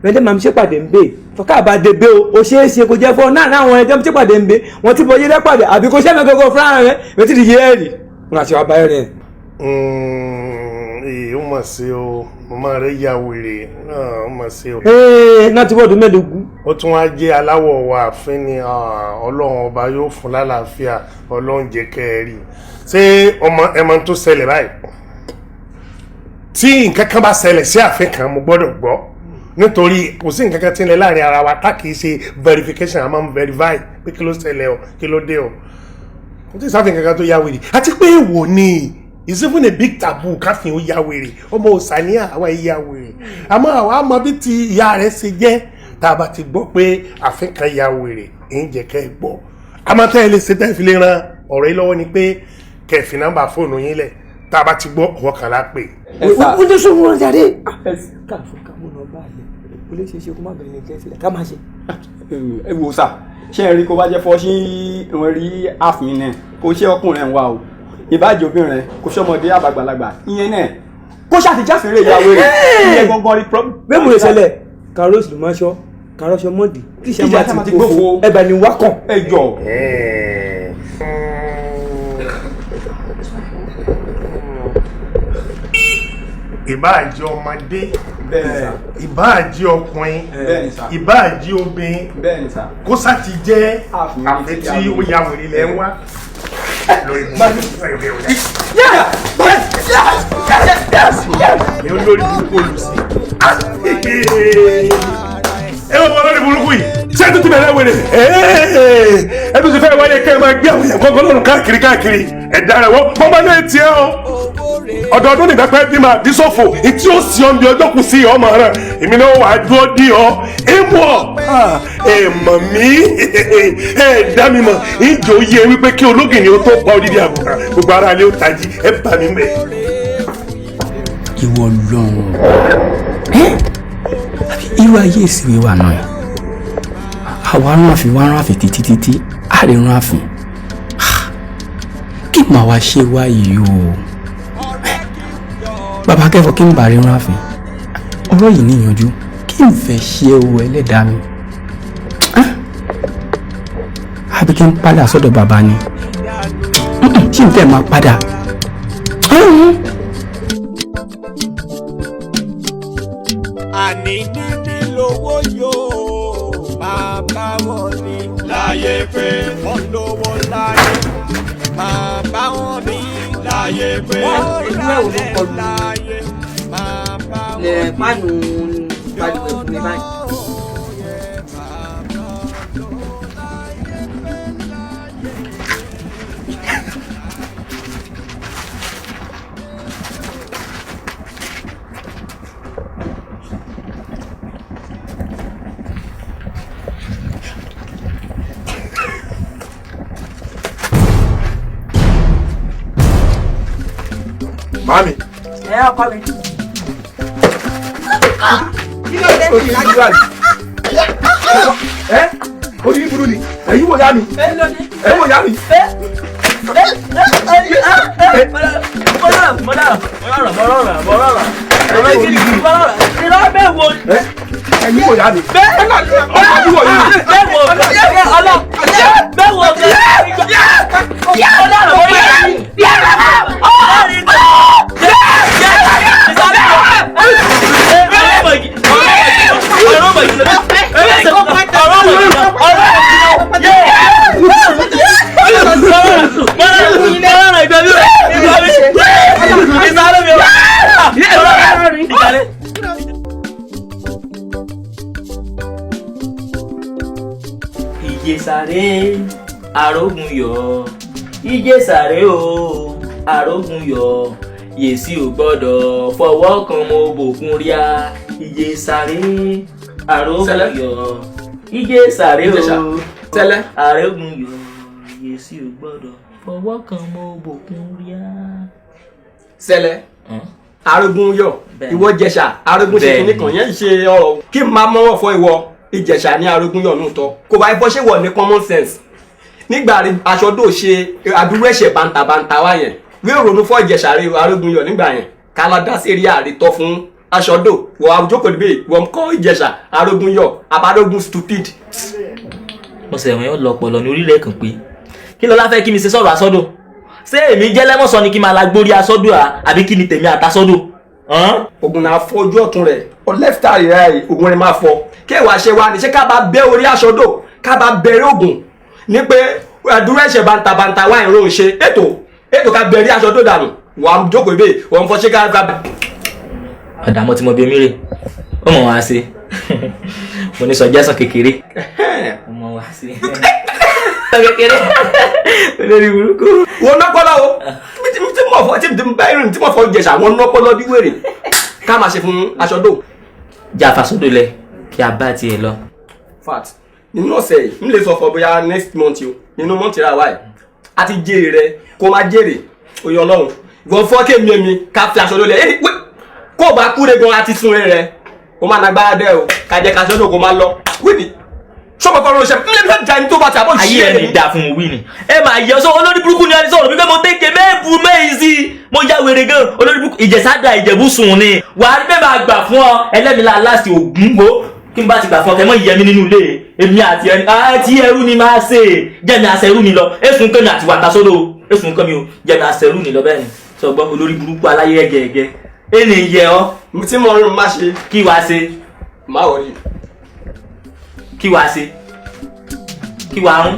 ẹ̀jẹ̀ màmí ṣèpàdé ń bè fọkà bá débé o, ó ṣeé ṣe kó jẹ́ fọ náà láwọn ẹ̀jẹ̀ mi ṣèpàdé ń bè wọ́n ti bọ yé rẹ̀ pàdé àbí kó ṣẹ́mi gógó fúnra rẹ̀ wọ́n ti di yé ẹ̀rì wọn àti wàá báyọ̀ rẹ̀. Ee, ó mà ṣe o, màmá rẹ̀ ya wèrè, ó mà ṣe o. Ee, náà ti bọ́ọ̀dún mẹ́ẹ̀ẹ́dógún. Ó tún wá jẹ́ aláwọ̀ wa àfin ni, Ọlọ́run ọba yóò fún lálàáfíà, Ọlọ́run jẹ́ kẹ́ ẹ rí. Ṣé ọmọ ẹmọ tó ṣẹlẹ̀ báyìí? Tí nǹkan kan bá ṣẹlẹ̀ sí àfin kan, mo gbọ́dọ̀ gbọ́. Nítorí kò sí nǹkan kan tí ń lẹ láàrin ara wa tá kì í ṣe verification, a máa ń verify pé kí ló ṣẹlẹ̀ o, kí ló dé o. Kò tí ì sáfin kankan tó ya wèrè. Àti pé èèwọ̀ ni, it's even a big taboo káfíń ó ya wèrè. Ọmọ òsàníyà àwa yìí ya wèrè. Àmọ́ àwa mọ bí ti ìyá rẹ̀ ṣe jẹ́. Tá a bá ti gbọ́ pé àfin kan ya wèrè, ń jẹ́ kẹ́ ẹ gbọ́. Àmọ́ tẹ́ ẹ lè ṣe tẹ́ ẹ fi lè ran ọ̀rọ̀ yìí lọ́wọ́ ni pé kẹ́ ẹ fi nọ́mbà fóònù yín lẹ̀. Tá a bá ti gbọ́ ọwọ́ kan lá pè. Ó ní sùn wọn jáde. Káàfó káwọn náà bá yẹ kó lè ṣe é ṣe kó má bẹ̀rẹ̀ nǹkan sílẹ̀ ká má ṣe. Ẹ wò sà, ṣé ẹ rí kó bá jẹ́ fọ́ sí ìwọ̀n rí àfin náà kó ṣe ọkùnrin wa o, ìbájẹ́ obìnrin kó ṣọmọdé àbàgbàlagbà ìyẹn náà kó ṣàtìjáfẹ́rẹ́ ìyàwó rẹ̀ ìyẹn gangan rí problem. Bẹ́ẹ̀ mo lè ṣẹlẹ̀ kàrọ́ọ̀sì ló máa ṣọ́ kàrọ́ọ̀ṣọ́ mọ́ọ̀dì kí ìṣe máa ti gbófo ẹ̀bà ni wákàn. Ẹ jọ. Ìbáà jẹ́ ọmọdé, ìbáà jẹ́ ọkùnrin, ìbáà jẹ́ obìnrin, kó sá ti jẹ́ àfẹ́ tí ó ya wèrè lẹ́ ń wá. Lórí mi. Yes, yes. Ẹ olórí burúkú olùsí. Ẹ wọ́n olórí burúkú yìí. Ṣé ẹ tún ti bẹ̀rẹ̀ wẹ̀rẹ̀? Ẹ tún ti fẹ́ wáyé kẹ́ ẹ máa gbé àwọn èèyàn kọ́kọ́ lọ́rùn káàkiri káàkiri. Ẹ dára wọ́n, wọ́n máa lé tiẹ̀ o. Ọdọọdún nìkan pẹ́ bí máa dín sófò. Ìtí ó sì ọ́n bí ọjọ́ kù sí ọmọ rẹ̀. Èmi náà wàá dúró dí ọ. Èèmù ọ̀ ẹ mọ̀ mí ẹ dá mi mọ̀. Ìjọ yẹ wípé kí ológìnní ó tó pa odidi àgùntàn. Gbogbo ara ilé ó tají. Ẹ bà mí mẹ́. Ìwọ lọ́run àbí irú ayé ìsinmi wà náà àwa rán àfin wá rán àfin títí títí àrè rán àfin kí màá wá ṣe wá yìí o bàbá kẹfọ kí n bá rí rán àfin ọ̀rọ̀ yìí níyanjú kí n fẹ́ ṣe o ẹlẹ́dàá mi àbí kí n padà sọ́dọ̀ bàbá ni kí n fẹ́ máa padà. Àní níní lówó yóò máa bá wọn ní. Láyé pé wọ́n lówó láyé máa bá wọn ní. Láyé pé wọ́n rálẹ̀ láyé máa bá wọn ní. Lẹ páànù balùwẹ̀ fún mi báyìí. Mami. Ẹ ọkọ mi. Kí ló dé? Orí burú ni. Ẹ orí burú ni. Ẹ̀yin wò yá mi. Ẹ̀yin wò yá mi. Ẹ̀yin wò yá mi. Ẹ̀yin wò yá mi. Ìjẹsàrè arógunyọ̀ Ìjẹsàrè o arógunyọ̀ yèsí ò gbọ́dọ̀ fọwọ́ kan mo bòkun ríà Ìjẹsàrè arógunyọ̀ Ìjẹsàrè o arógunyọ̀ yèsí ò gbọ́dọ̀ fọwọ́ kan mo bòkun ríà. Sẹlẹ arógunyọ̀ ìwọ Jẹ̀ṣà arógun ṣe kínní kan yẹn ṣe ọ̀rọ̀ kí n máa mọ́wọ́ fọ ìwọ Ìjẹ̀ṣà ní arógúnyọ̀ nùtọ́ kò bá ibọ́ ṣe wọ̀ ní common sense nígbà aṣọ tó ṣe àdúró ẹ̀ṣẹ̀ bàǹtàbàǹtà wá yẹn wí ronú fọ́ Ìjẹ̀ṣà rí arógúnyọ̀ nígbà yẹn ká lọ dá sí eré àrètọ́ fún aṣọ dò wọ àjókòó níbí wọ́n kọ́ Ìjẹ̀ṣà arógúnyọ̀ abárógún stupid. Mo sì ẹ̀wọ̀n yóò lọ ọpọlọ ní orílẹ̀ kan pé kí lọ́lá fẹ́ kí mi ṣe sọ̀rọ̀ asọ́dọ̀ ṣé èmi jẹ́ lẹ́mọ̀sán ni kí n máa la gbórí asọ́dọ̀ àbí kí ni tèmi àtasọ́dọ̀. Ògùn náà fọ ojú ọ̀tún rẹ̀ ọ left eye rẹ̀ ògùn rẹ̀ máa fọ kéwàá ṣe wá ní ṣé ká bá bẹ́ orí aṣọ dò ká bá bẹ̀rẹ̀ ògùn ní pé àdúrà ẹ̀ṣẹ̀ bàǹtàbàǹtà wá ìró ṣe ètò ètò ká bẹ̀rẹ̀ aṣọ dò dànù wà á jókòó ibè wọ́n fọ́ ṣé ká. Ọ̀dààmú tí mo bí omi rè ó mọ̀ wá sí mo ní sọjẹ́sàn kékeré ó mọ̀ wá sí kékeré olórí burúkú. Wọ́n nọ́pọ́lọ́ o tí mo fọ́ tí mo fọ́ Ìjẹ̀ṣà wọ́n nọ́pọ́lọ́ bí wèrè ká máa ṣe fún aṣọ dò. Jà fàṣọdò lẹ kí a bá tiẹ̀ lọ. Fat nínú ọ̀sẹ̀ yìí n lè sọ fọ bóyá next month o nínú month ra wa yìí a ti jèrè rẹ kó máa jèrè oyè Ọlọ́run ìwọ fọ́ kémi èmi ká fi aṣọ lólẹ̀ ẹni kó o bá kúre gan àti sun rẹ o máa nagbára dẹ o ká jẹ ká aṣọ lò kó máa lọ wíìdì sọ́kọ̀ fọ́nrán ṣe n lè fẹ́ jà ní tó bá ti àbọ̀ ayé ẹni dà fún wí ni. Ẹ máa yẹ sọ olórí burúkú ni a ti sọ̀rọ̀ wípé mo tẹ́kẹ̀ mẹ́ẹ̀bù mẹ́yìn sí i mo ya wèrè gan olórí burúkú Ìjẹ̀ṣà da Ìjẹ̀bú sùn ni wà á bẹ́ẹ̀ máa gbà fún ọ ẹlẹ́mìlá aláṣẹ ògún wo kí n bá ti gbà fún ọ kẹ mọ́ ìyẹmí nínú ilé èmi àti ẹni àti ẹrú ni máa ṣe jẹ́mi àṣẹ ẹrú ni lọ èsùn kẹ́mi àti wàtà sódò èsùn kẹ́mi o jẹ́mi àṣẹ ẹrú ni lọ bẹ́ẹ̀ ni sọgbọ́n olórí burúkú aláyé ẹgẹẹgẹ ẹni yẹ ọ. Tí mo rún má ṣe. Kí wàá ṣe. Má wọrí. Kí wàá ṣe. Kí wàá rún.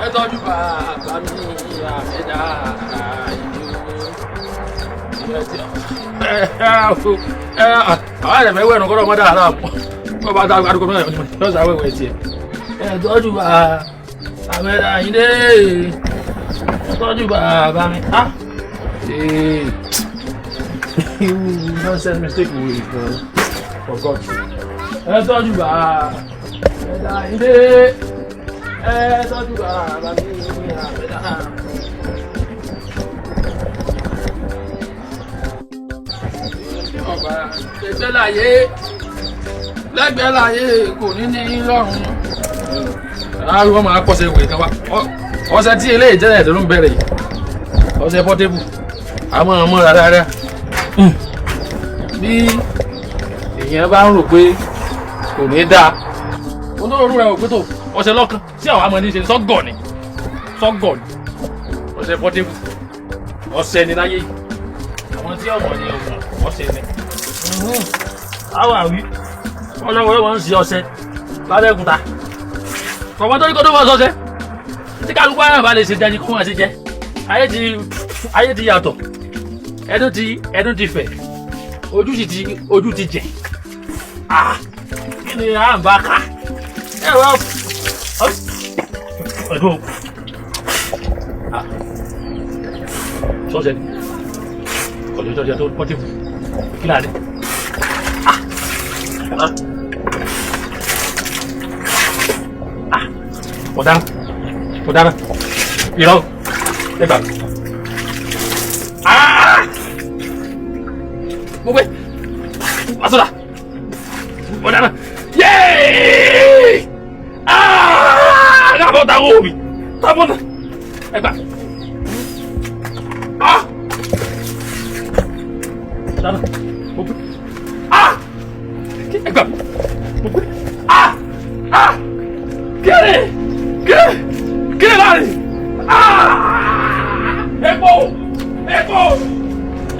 Ẹ tọ́jú bàbá mi àmẹ́dá. Àwọn àdàfẹ́ wẹ̀rùn kọ́ lọ́mọdé àlàmú. Wọ́n bá dá àdúgbò náà lọ́sàn-án wẹ̀wẹ̀ tiẹ̀. Ẹ tọ́jú bá àmẹ́ta yín dé. Tọ́jú bàbá mi. Ah! Nonsense mistake wo is for God. Ẹ tọ́jú bàbá àmẹ́ta yín dé. Ẹ tọ́jú bàbá mi àmẹ́ta. Ọba ẹgbẹ́ láyé lẹ́gbẹ̀ẹ́ láyé kò ní ní lọ́rùn. Àwọn ọmọ akọ́ṣẹ́ ìwé kan wá. Ọṣẹ tí eléyìí tẹ́lẹ̀ tó ń bẹ̀rẹ̀ yìí. Ọṣẹ pọ́tébù. Àmọ́ ọmọ rà dáadáa. Bí èèyàn bá ń rò pé kò ní dáa. Ohun tó rọrùn rẹ̀ ò pé tó ọṣẹ lọ́kàn tí àwọn amọ̀ ní ṣe sọ́gọ̀ ni. Sọ́gọ̀ ni. Ọṣẹ pọ́tébù. Ọṣẹ ni láyé yìí. Àwọn tí ọmọ ni ọmọ ọṣẹ ni. Àwọn àwí ọlọ́wọ́ wọn ń ṣe ọṣẹ lábẹ́òkúta. Kọ̀mọ́ tó ní kó tó wọ́n sọ́ṣẹ́. Tí kálukú àyàn bá lè ṣe jẹ́ ni kó wọ́n ṣe jẹ́. Ayé ti yàtọ̀. Ẹnu ti fẹ̀. Ojú sì ti ojú ti jẹ̀. Kí ni à ń bá ká? Ẹ wá ọdún. Sọ́ṣẹ́ ni. Kọ̀jọ́ jọjọ tó pọ́tìfù. Kí láàrin? Ọ̀daràn irọ́ ẹgbà. Mo gbé wàsódà ọ̀daràn yéé lábọ̀ táwọn òbí tábọ̀ náà ẹgbà. Ọ̀daràn mo gbé ẹgbà mo gbé kéré kéré kéré láàrin epo epo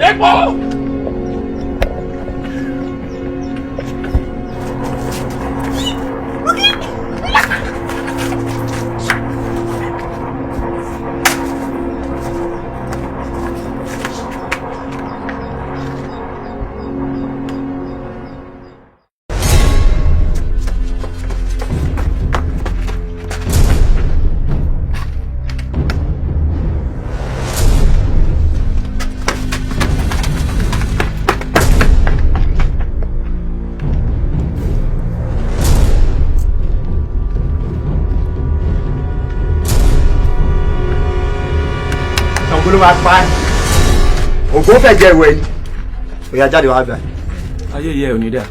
epo. Ló máa pa ẹ́ ògùn fẹ́ jẹ ìwẹ̀ yìí ó yá jáde wá bẹ̀. Ayé ìyá ẹ̀ ò ní dà.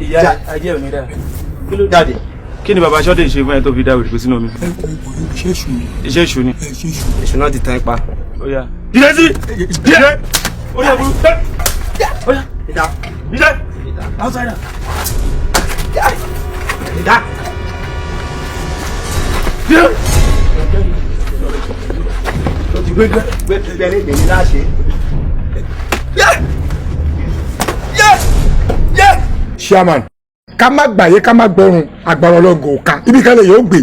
Ìyá ayé ẹ̀ ò ní dà. Jáde. Kí ni bàbá Ṣọ́dẹ̀ ṣe fún ẹ tó fi dá wèrè sínú omi? Iṣẹ́ èṣù ni. Iṣẹ́ èṣù ni. Èṣù náà ti tán ipa. Ó yá. Dídé sí! Dídé! Ó yá burú. Ó yá. Dídé! Outsider. Dídá. Dídé! Gbé gbé ní ìgbè ní láṣẹ. Chairman, ká má gbàyé ká má gbọ́run agbára ọlọ́gùn òka ibi kan lè yóò gbé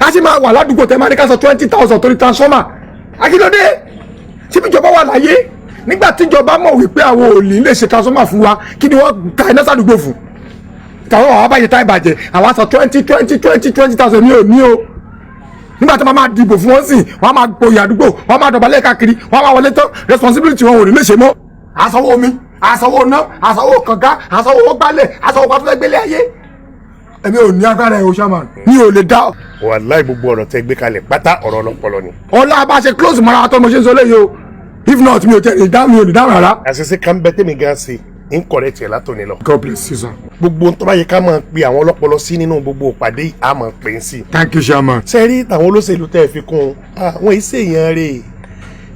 a sì máa wà ládùúgbò tẹ́ máa ní ká sọ 20,000 torí transformer. Akíndóde síbi ìjọba wà láyé nígbà tíjọba mọ̀ wípé àwọn ò ní lè ṣe transformer fún wa, kí ni wọ́n ta iná sádùúgbò fún? Tàwọn àwọn abájẹ táì bàjẹ́ àwọn sọ 20,000 ní òní o. Nígbà tí wọ́n máa dìbò fún wọn sìn, wọ́n máa gboyè àdúgbò, wọ́n máa dọ̀bálẹ̀ káàkiri, wọ́n máa wọlé tán, responsibility wọn ò ní lè ṣe mọ́. Àsanwó omi, àsanwó iná, àsanwó kànga, àsanwó owó gbálẹ̀, àsanwó pàtó gbélé ayé. Èmi ò ní agbára ẹ̀ o, chairman, mi ò lè dá. Wàláì gbogbo ọ̀rọ̀ tẹ́ gbé kalẹ̀ pátá ọ̀rọ̀ ọlọ́pọlọ ni. Ọlá bá ṣe close mọ́ra tó mo ṣe ń sọ léyìí o, if not mi ò tẹ̀ lè dá, mi ò lè dáhùn rárá. Àṣìṣe kan bẹ tèmi gan ṣe ń kọ̀rẹ́ tiẹ̀ látòní lọ. God bless you sir. Gbogbo tó bá yẹ ká máa pe àwọn ọlọ́pọlọ sí nínú gbogbo ìpàdé yìí, á máa pè é sí. Thank you chairman. Ṣé rí tàwọn olóṣèlú tẹ́ ẹ fi kún un, àwọn èsì èèyàn rè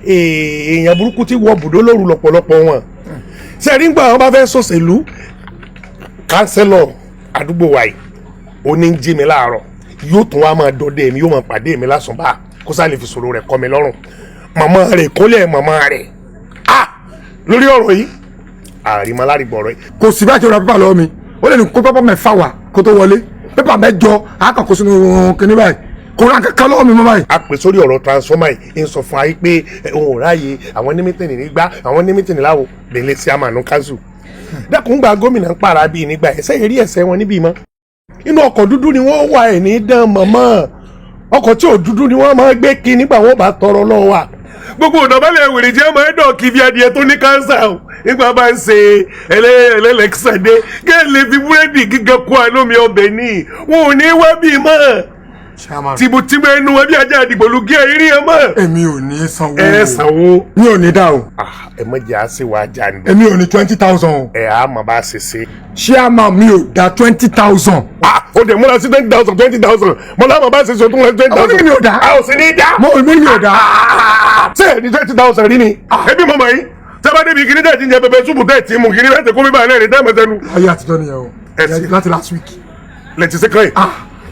èèyàn burúkú tí wọ bùdó lóru lọ́pọ̀lọpọ̀ wọn. Ṣé rí gbà wọn bá fẹ́ ṣòṣèlú, kánsẹ́lọ̀ àdúgbò wa yìí ó ní ń jí mi láàárọ̀, yóò tún wá máa dọdẹ mi, yóò máa pàdé mi lásùnbà kó sáà lè fi sọ̀rọ̀ rẹ̀ kọ́ mi lọ́rùn. Màmá rẹ̀ kólẹ̀ màmá rẹ̀ lórí ọ̀rọ̀ yìí àrìmọ́ alárìgbọ̀ rẹ̀. Kò sí bá ṣe ra pépà lọ́wọ́ mi, ó lè ní kó pépà 6 wá kó tó wọlé, pépà 8 á kàn kó sínú kinní báyìí. Kò ra kankan lọ́wọ́ mi mọ́ báyìí. A pè sórí ọ̀rọ̀ transformer yìí ń sọ fún ayé pé òun ò ráàyè àwọn ní mítìnì nígbà àwọn ní mítìnì láwo lèlè sí àmàlù kanṣu. Dákun gba gómìnà ń pààrà bíi nígbà ẹsẹ̀ eré ẹsẹ̀ wọn níbí mọ́. Inú ọkọ̀ dúdú ni wọ́n wà ẹ̀ ní dán mọ̀mọ́. Ọkọ̀ tí ò dúdú ni wọ́n máa gbé kí nígbà wọ́n bá tọrọ lọ́wọ́ wa. Gbogbo ìdọ̀bálẹ̀ wèrè jẹ́ máa ń dọ̀ kí bí adìẹ tó ní kánsà o. Nígbà bá ń ṣe ẹlẹ́lẹ́kísàdé kẹ́ lè fi búrẹ́dì gíga kó àlómi ọbẹ̀ ní. Wọn ò ní wá bí mọ́. Tìbùtìbù ẹnu wọn bí ajá àdìgbòlù gé eré ẹ mọ́. Èmi ò ní sanwó. Ẹ sanwó. Mi ò ní dá o. Ẹ mọ̀ jẹ́ àṣẹ wa ajá ni. Èmi ò ní 20,000 o. Ẹ á mọ̀ bá a ṣe ṣe. Chairman mi ò dá 20,000. O dẹ̀ múra sí 20,000 20,000 mo láwọn bá ṣe ṣe o tún wọ́n 20,000. Àwọn mi ò dá. A ò sì ní dá. Mo ní mi ò dá. Ṣé ẹ ní 20,000 rí ni? Ẹbí mọ̀mọ́ yìí. Tẹ́ bá débi kiri tẹ̀ ti ń jẹ pẹpẹ súpù tẹ̀ tí mu kiri láti kó bíbá náà rí tẹ́ mọ̀ sẹ́nu. Ayé àtijọ́ nìyẹn o. Láti last week. Lẹ ti ṣe kàn yìí.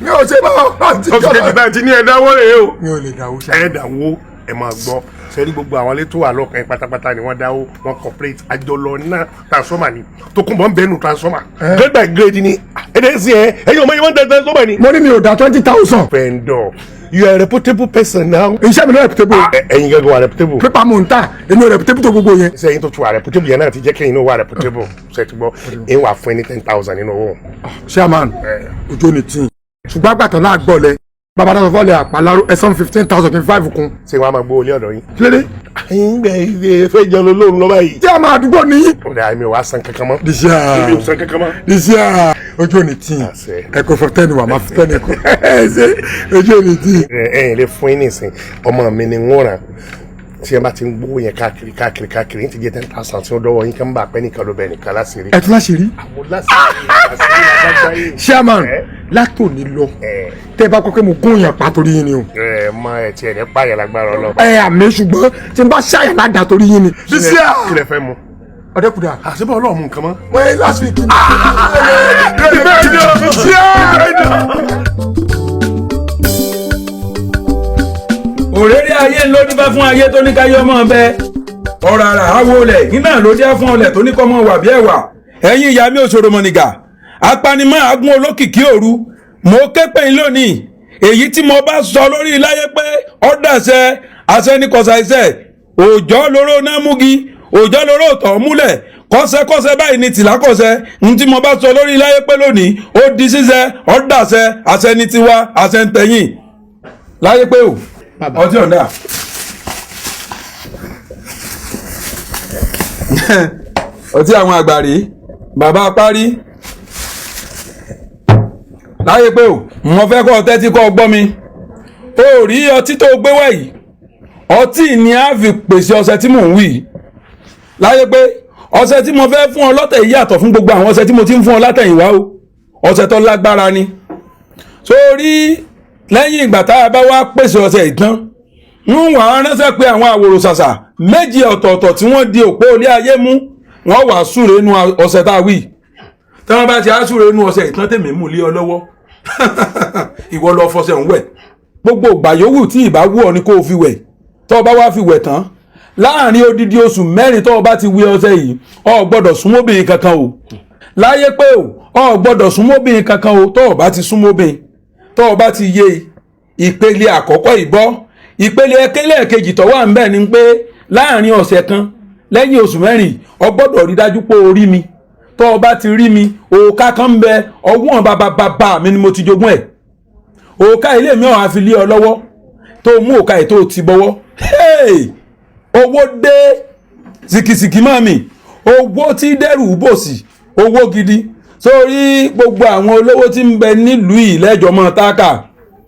Mi ò ṣe báwo. Oṣù kejì náà ti ní ẹ dáwọ́ rèé o. Mi ò lè dáwó ṣá. Ẹ dáwó ẹ máa gbọ́. Sẹ́rí gbogbo àwọn ilé tó wà lọ́kàn pátápátá ni wọ́n dáwó wọn corporate àjọlọ náà transformer ni. Tòkunbọ̀ ń bẹnu transformer. Grade by grade ni. Ẹ dẹ́ sí ẹ ẹ̀yin ọmọ yìí wọ́n ń tẹ transformer ni. Mo ní mi ò dá 20,000. Vendor, you are a reputable person now. Iṣẹ́ mi náà reputable. Ẹ̀yin gángan wà reputable. Pépà mo ń tà, èmi ò reputable tó gbogbo yẹn. Ṣé ẹ̀yin tó tu wà reputable yẹn náà ti jẹ́ kẹ́yìn náà wà reputable? Ṣé ti gbọ́? Ẹ̀yin wà fún ẹni 10,000 nínú owó. Chairman, ojú ni tí. Ṣùgbọ́n àgbàtàn náà gbọ́ lẹ. Bàbá náà fọ́lẹ̀ àpàlárò ẹ̀sán 15,000 25 kún. Ṣé wàá máa gbówó lé ọ̀dọ̀ yín? Kí ló dé? Ẹ̀yin gbẹ ẹ fẹ́ jẹun lóòrùn lọ́ba yìí. Tí a máa àdúgbò ní. Ó dà mí ò wá san kankan mọ́. Dìṣà. Èmi ò san kankan mọ́. Dìṣà. Ojú ò ní tí. Ẹ kò fọ tẹ́ni wà máa fi tẹ́ni kù. Ṣé ojú ò ní tí. Ẹ ẹ lè fún yín nísìn ọmọ mi ni ń ràn tí ẹ bá ti ń gbówó yẹn káàkiri káàkiri káàkiri ní ti jẹ 10,000 tí ó dọ́wọ́ yín kí n bá pẹ́ nìkan ló bẹ̀ nìkan láṣìírí. Ẹ tún láṣìírí. Àwọn láṣìírí láṣìírí. Chairman, látòní lọ tẹ́ bá kọ́ pé mo gún yàn pa torí yín ni o. Ẹ mọ ẹ tiẹ̀ ní pààyàn lágbára Ọlọ́run. Ẹ àmì ṣùgbọ́n tí n bá ṣàyàn ládàá torí yín ni. Kí lẹ fẹ́ mu? Ọ̀dẹ́kùdà. Àṣebọ̀ Ọlọ́run mú nǹkan mọ́. Wọ́n yé last week. Òrèrè ayé ló dífá fún ayé tó ní káyé ọmọ bẹ ọ̀rọ̀ àrà àwo lẹ̀ iná ló dé fún ọlẹ̀ tó ní kọ́ mọ́ wà bí ẹ̀wà. Ẹ̀yin ìyá mi òṣòro mọ̀nìgà apanimọ̀ agún olókìkí òru mo ké pè yín lónìí èyí tí mo bá sọ lórí láyé pé ọ̀dàṣẹ àṣẹ ní kọsà iṣẹ́ òòjọ́ lóró náà múgi òòjọ́ lóró tọ̀ múlẹ̀ kọ́sẹ́kọ́sẹ́ báyìí ni tìlá kọ́sẹ́ n tí mo bá sọ lórí láyé pé lónìí ó di ṣíṣẹ ọ̀dàṣẹ àṣẹ ní tiwa àṣẹ ń tẹ̀yìn láyé pé o ọtí ọ̀dà. Ọtí àwọn àgbàrí bàbá parí láyé pé o mo fẹ́ kọ́ tẹ́tí kọ́ gbọ́ mi o rí ọtí tó gbé wá yìí ọtí ni a fi pèsè ọṣẹ tí mò ń wí yìí láyé pé ọṣẹ tí mo fẹ́ fún ọ lọ́tẹ̀ yìí yàtọ̀ fún gbogbo àwọn ọṣẹ tí mo ti ń fún ọ látẹ̀yìnwá o ọṣẹ tó lágbára ni sórí lẹ́yìn ìgbà tá a bá wá pèsè ọṣẹ ìtàn ń wà á ránṣẹ́ pé àwọn àwòrò ṣàṣà méjì ọ̀tọ̀ọ̀tọ̀ tí wọ́n di òpó ilé ayé mú wọ́n wàá súre nu ọṣẹ tá a wí tí wọ́n bá ti á súre nu ọṣẹ ìtàn tèmi mú lé ọ lọ́wọ́ ìwọ lọ fọṣẹ ń wẹ̀ gbogbo ìgbà yòówù tí ìbá wù ọ ni kó o fi wẹ̀ tó o bá wá fi wẹ̀ tán láàrin odidi oṣù mẹ́rin tó o bá ti wẹ̀ ọṣẹ yìí o ò gbọ́dọ̀ súnmọ́bìnrin kankan o láyé pé o ò gbọ́dọ̀ súnmọ́bìnrin kankan o tó o bá ti súnmọ́bìnrin tó o bá ti yé ìpele àkọ́kọ́ ìbọ́ ìpele ẹlẹ́ẹ̀kejì tó wà ń bẹ̀ ni pé láàrin ọ̀sẹ̀ kan lẹ́yìn oṣù mẹ́rin o gbọ́dọ̀ rí dájú pé o rí mi tó o bá ti rí mi òòka kan ń bẹ ọwọ́n bàbá bàbá mi ni mo ti jogún ẹ̀ òòka ilé mi ọ̀hún àfi lé ọ lọ́wọ́ tó o mú òòka ẹ̀ tó o ti bọ́wọ́ owó dé sìkìsìkì mọ́ mi owó tí dẹ́rù bòsì owó gidi sórí gbogbo àwọn olówó tí ń bẹ nílùú yìí lẹ́jọ́ mọ́ táàkà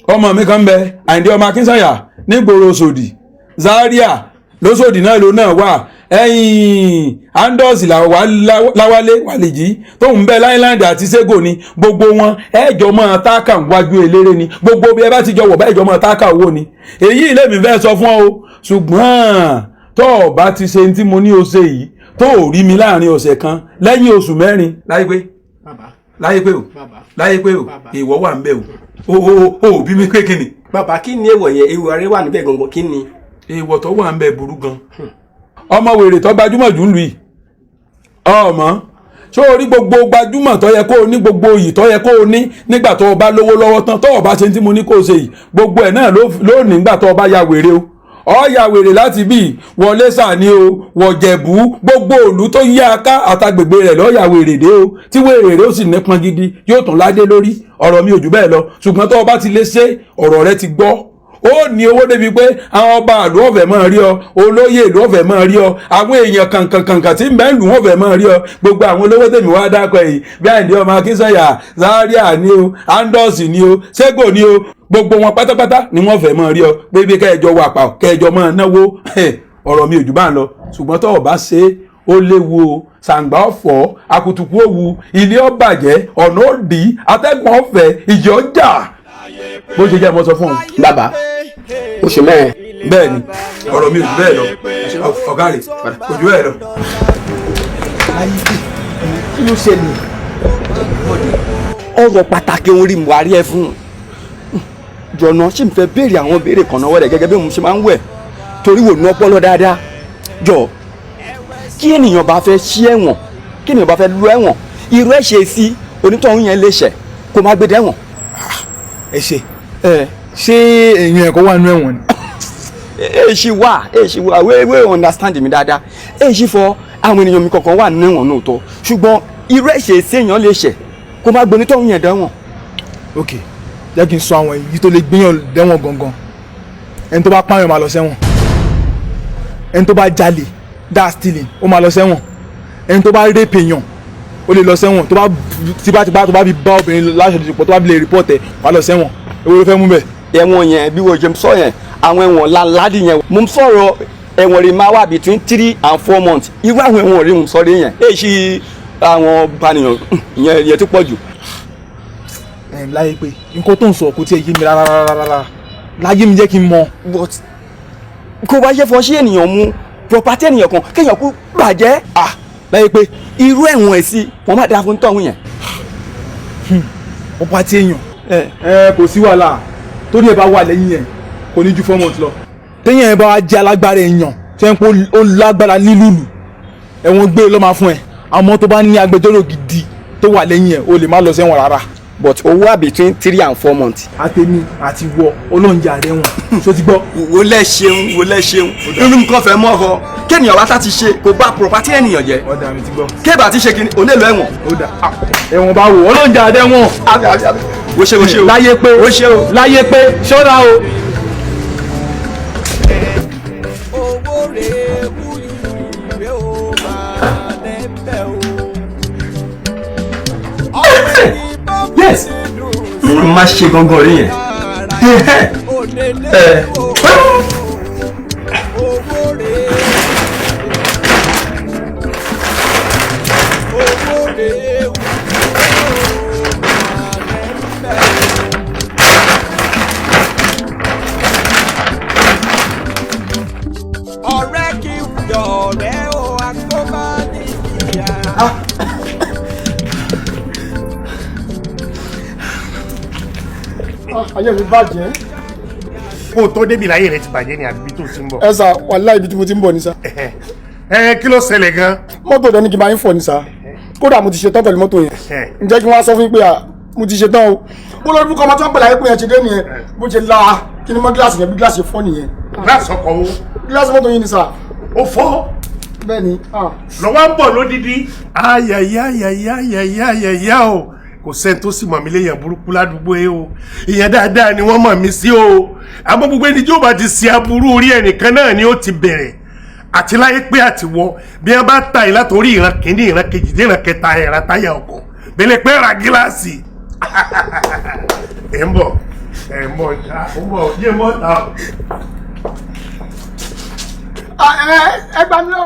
ọmọ mi kan ń bẹ Àyìndé ọmọ Akínsànyà nígboro Òṣòdì Zaria lóṣòdì náà ló náà wà ẹ̀yìn Andos láwálé wàlìjì tóun bẹ láìláńdì àti Ségò ni gbogbo wọn ẹjọ́ mọ́ táàkà wájú eléré ni gbogbo bí ẹ bá ti jọ wọ̀ bá ẹjọ́ mọ́ táàkà owó ni èyí ilé mi fẹ́ sọ fún ọ o ṣùgbọ́n tó o bá ti ṣe ní tí mo ní o ṣe yìí tó o rí mi láàrin ọ̀sẹ̀ kan lẹ́yìn oṣù mẹ́rin láyé pé láyé pé o láyé pé o ìwọ wà ń bẹ o o bí mi pé kí ni. Bàbá kí ni èèwọ̀ yẹn èèwọ̀ rẹ wà níbẹ̀ gangan kí ni. Èèwọ̀ tó wà ń bẹ burú gan. Ọmọ wèrè tó gbajúmọ̀ jù ń lù yìí ọmọ Ṣé o rí gbogbo gbajúmọ̀ tó yẹ kó o ní, gbogbo oyì tó yẹ kó o ní nígbà tó o bá lówó lọ́wọ́ tán, tó o bá ṣe tí mo ní kó o ṣe yìí, gbogbo ẹ̀ náà ló ní nígbà tó o bá ya wèrè o. Ọ ya wèrè láti bí wọlé sàní o, wọ̀jẹ̀bú, gbogbo òlú tó yí aká àtàgbègbè rẹ̀ lọ́ọ́ ya wèrè dé o, tí wèrè rẹ̀ ó sì nípọn gidi, yóò tún ládé lórí. Ọ̀rọ̀ mi ò jù bẹ́ẹ̀ lọ, ṣùgbọ́n tó o bá ti lè ṣe, ọ̀rọ̀ rẹ ti gbọ́. Ó ní owó débi pé àwọn ọba ìlú ọ̀fẹ́ máa rí ọ, olóyè ìlú ọ̀fẹ́ máa rí ọ, àwọn èèyàn kàǹkàǹkàǹkà tí ń bẹ ìlú ọ̀fẹ́ máa rí ọ. Gbogbo àwọn olówó tèmi wá dákọ̀ yìí, bí Àyìndé ọmọ Akínsànyà, Zaria ni o, Andos ni o, Sego ni o, gbogbo wọn pátápátá ni wọ́n fẹ́ máa rí ọ pé bí kẹjọ wà pa, kẹjọ máa náwó. Ọ̀rọ̀ mi ò jù bá ń lọ, ṣùgbọ́n tó o bá ṣe é, ó léwu o. Ṣàǹgbá ọ̀fọ̀, akutuku òwu, ilé ó bàjẹ́, ọ̀nà òdì, atẹ́gùn ọ̀fẹ́, ìjì ọjà. Bó ṣe jẹ́ mo sọ fún ọ. Bàbá, oṣù mẹ́rin. Bẹ́ẹ̀ ni, ọ̀rọ̀ mi ò jù bẹ́ẹ̀ lọ, ọ̀gá rẹ̀ kò jù bẹ́ẹ̀ lọ. Kí ló ṣẹlẹ̀? Ọ̀rọ̀ pàtàkì òun rí Buhari ẹ fún jọ̀nà, ṣì ń fẹ́ béèrè àwọn béèrè kan náà rẹ̀ gẹ́gẹ́ bí mo ṣe máa ń wẹ̀, torí wò ní ọpọlọ dáadáa. Jọ, kí ènìyàn bá fẹ́ ṣí ẹ̀wọ̀n, kí ènìyàn bá fẹ́ lọ ẹ̀wọ̀n, irú ẹ̀ṣẹ̀ sí onítọ̀hún yẹn lè ṣẹ̀ kó má gbé dẹ́wọ̀n. Ẹ̀ṣẹ̀? Ṣé èèyàn ẹ̀kọ́ wà nínú ẹ̀wọ̀n ni? Èsì wà, èsì wà, wé understand mi dáadáa. Èsì fọ àwọn ènìyàn mi kọ̀ọ̀kan wà nínú ẹ̀wọ̀n náà tọ́, ṣùgbọ́n irú ẹ̀ṣẹ̀ sí èèyàn lè ṣẹ̀ kó má gbé onítọ̀hún yẹn dẹ́wọ̀n. Ok, jẹ́ kí n sọ àwọn èyí tó lè gbéyàn dẹ́wọ̀n gangan. Ẹni tó bá pààyàn máa lọ sẹ́wọ̀n, ẹni tó bá jalè, that stealing, ó máa lọ sẹ́wọ̀n, ẹni tó bá rape èèyàn ó lè lọ sẹ́wọ̀n, tó bá tipátipá tó bá fi bá obìnrin láṣọdìpọ̀, tó bá fi lè report ẹ̀, wàá lọ sẹ́wọ̀n. Èwo ló fẹ́ mú bẹ́ẹ̀? Ẹ̀wọ̀n yẹn, bí wọ́n ṣe ń sọ yẹn, àwọn ẹ̀wọ̀n ńláńlá yẹn mo ń sọ̀rọ̀, ẹ̀wọ̀n rẹ̀ máa wà between 3 and 4 months. Irú àwọn ẹ̀wọ̀n rẹ̀ mo ń sọ rí yẹn, èyí ṣì àwọn baniyan yẹn yẹn tó pọ̀ jù. Láyé pé nǹkan tó ń sọ kò tiẹ̀ yé mi rárá rárá rárá láyé mi, jẹ́ kí n mọ̀. But kó bá ṣe fọ sí ènìyàn mú property ènìyàn kan, kéèyàn kú bàjẹ́. Ah, láyé pé irú ẹ̀wọ̀n ẹ̀ sí wọ́n má dáa fún tọ̀hún yẹn. Property èèyàn, ẹ kò sí wàhálà, torí ẹ bá wà lẹ́yìn yẹn, kò ní ju 4 months lọ. Téèyàn ẹ bá wá jẹ́ alágbára èèyàn tí wọ́n ó lágbára lílùlù, ẹ̀wọ̀n gbé ló máa fún ẹ, àmọ́ tó bá ní agbẹjọ́rò gidi tó wà lẹ́yìn ẹ̀, o lè má lọ sẹ́wọ̀n rárá. But owó wà between 3 and 4 months. Àtẹ̀mí àti wọ olóúnjẹ àrẹ wọn, ṣó ti gbọ́. Wo lẹ ṣeun, wo lẹ ṣeun, irú nǹkan fẹ́ mọ́ ọ, kéèyàn wá tá ti ṣe kó bá property ènìyàn jẹ́. Ọ̀dà mi ti gbọ́. Kébà ti ṣe kí ni ò lè lọ ẹ̀wọ̀n. Ó dà, ẹ̀wọ̀n bá wò, olóúnjẹ àrẹ wọn. Wo ṣe, wo ṣe o. Láyé pé, wo ṣe o. Láyé pé, ṣọ́ra o. Owó rẹ̀ wúyì rẹ̀ ó máa lẹ́bẹ̀ o. Yes, má ṣe gangan rí yẹn. Ẹ Owó rẹ̀, owó rẹ̀ wúyì rẹ̀ ó máa lẹ́bẹ̀ o. Ọ̀rẹ́ kì í yọ̀ ọ̀rẹ́ o, àkóbá ní ìyá. Ayé mi bàjẹ́. Kó o tó débi láyé rẹ ti bàjẹ́ ni, àbí tó ti ń bọ̀? Ẹ sà, wàláhì, ibi tí mo ti ń bọ̀ ni sà. Ẹ kí ló ṣẹlẹ̀ gan? Mọ́tò dání kí n bá yín fọ̀ ni sà. Kódà mo ti ṣe tán pẹ̀lú mọ́tò yẹn. Ǹjẹ́ kí wọ́n á sọ fún yín pé à mo ti ṣe tán o. Bó lórí búkọ́ ọmọ tí wọ́n pè láyé pé yẹn ṣe dé nìyẹn, bó ṣe la kí ni mọ́ gíláàsì yẹn, bí gíláàsì ṣe fọ́ nìyẹn. Gíláàsì ọkọ̀ wo? Gíláàsì mọ́tò yín ni sà. Ó fọ́? Bẹ́ẹ̀ ni. Lọ́wọ́ ń bọ̀ lódìdí. Ayayayayayayaya o, kò sẹ́ni tó sì mọ̀ mí léèyàn burúkú ládùúgbò yìí o. Ìyẹn dáadáa ni wọ́n mọ̀ mí sí o. Àmọ́ gbogbo ẹni tí ó bá ti ṣe aburú, orí ẹnìkan náà ni ó ti bẹ̀rẹ̀, àti láyé pé àtiwọ́ bí wọ́n bá ta yìí látòrí ìran kìíní, ìran kejì dé ìran kẹta, ẹ̀ra táyà ọkọ̀ bẹ́lẹ̀ pé ra gíláàsì. Ẹ̀ ń bọ̀, ẹ̀ ń bọ̀, ẹ̀ ń bọ̀, yé mọ́ ta. Ẹ gbà mí lọ.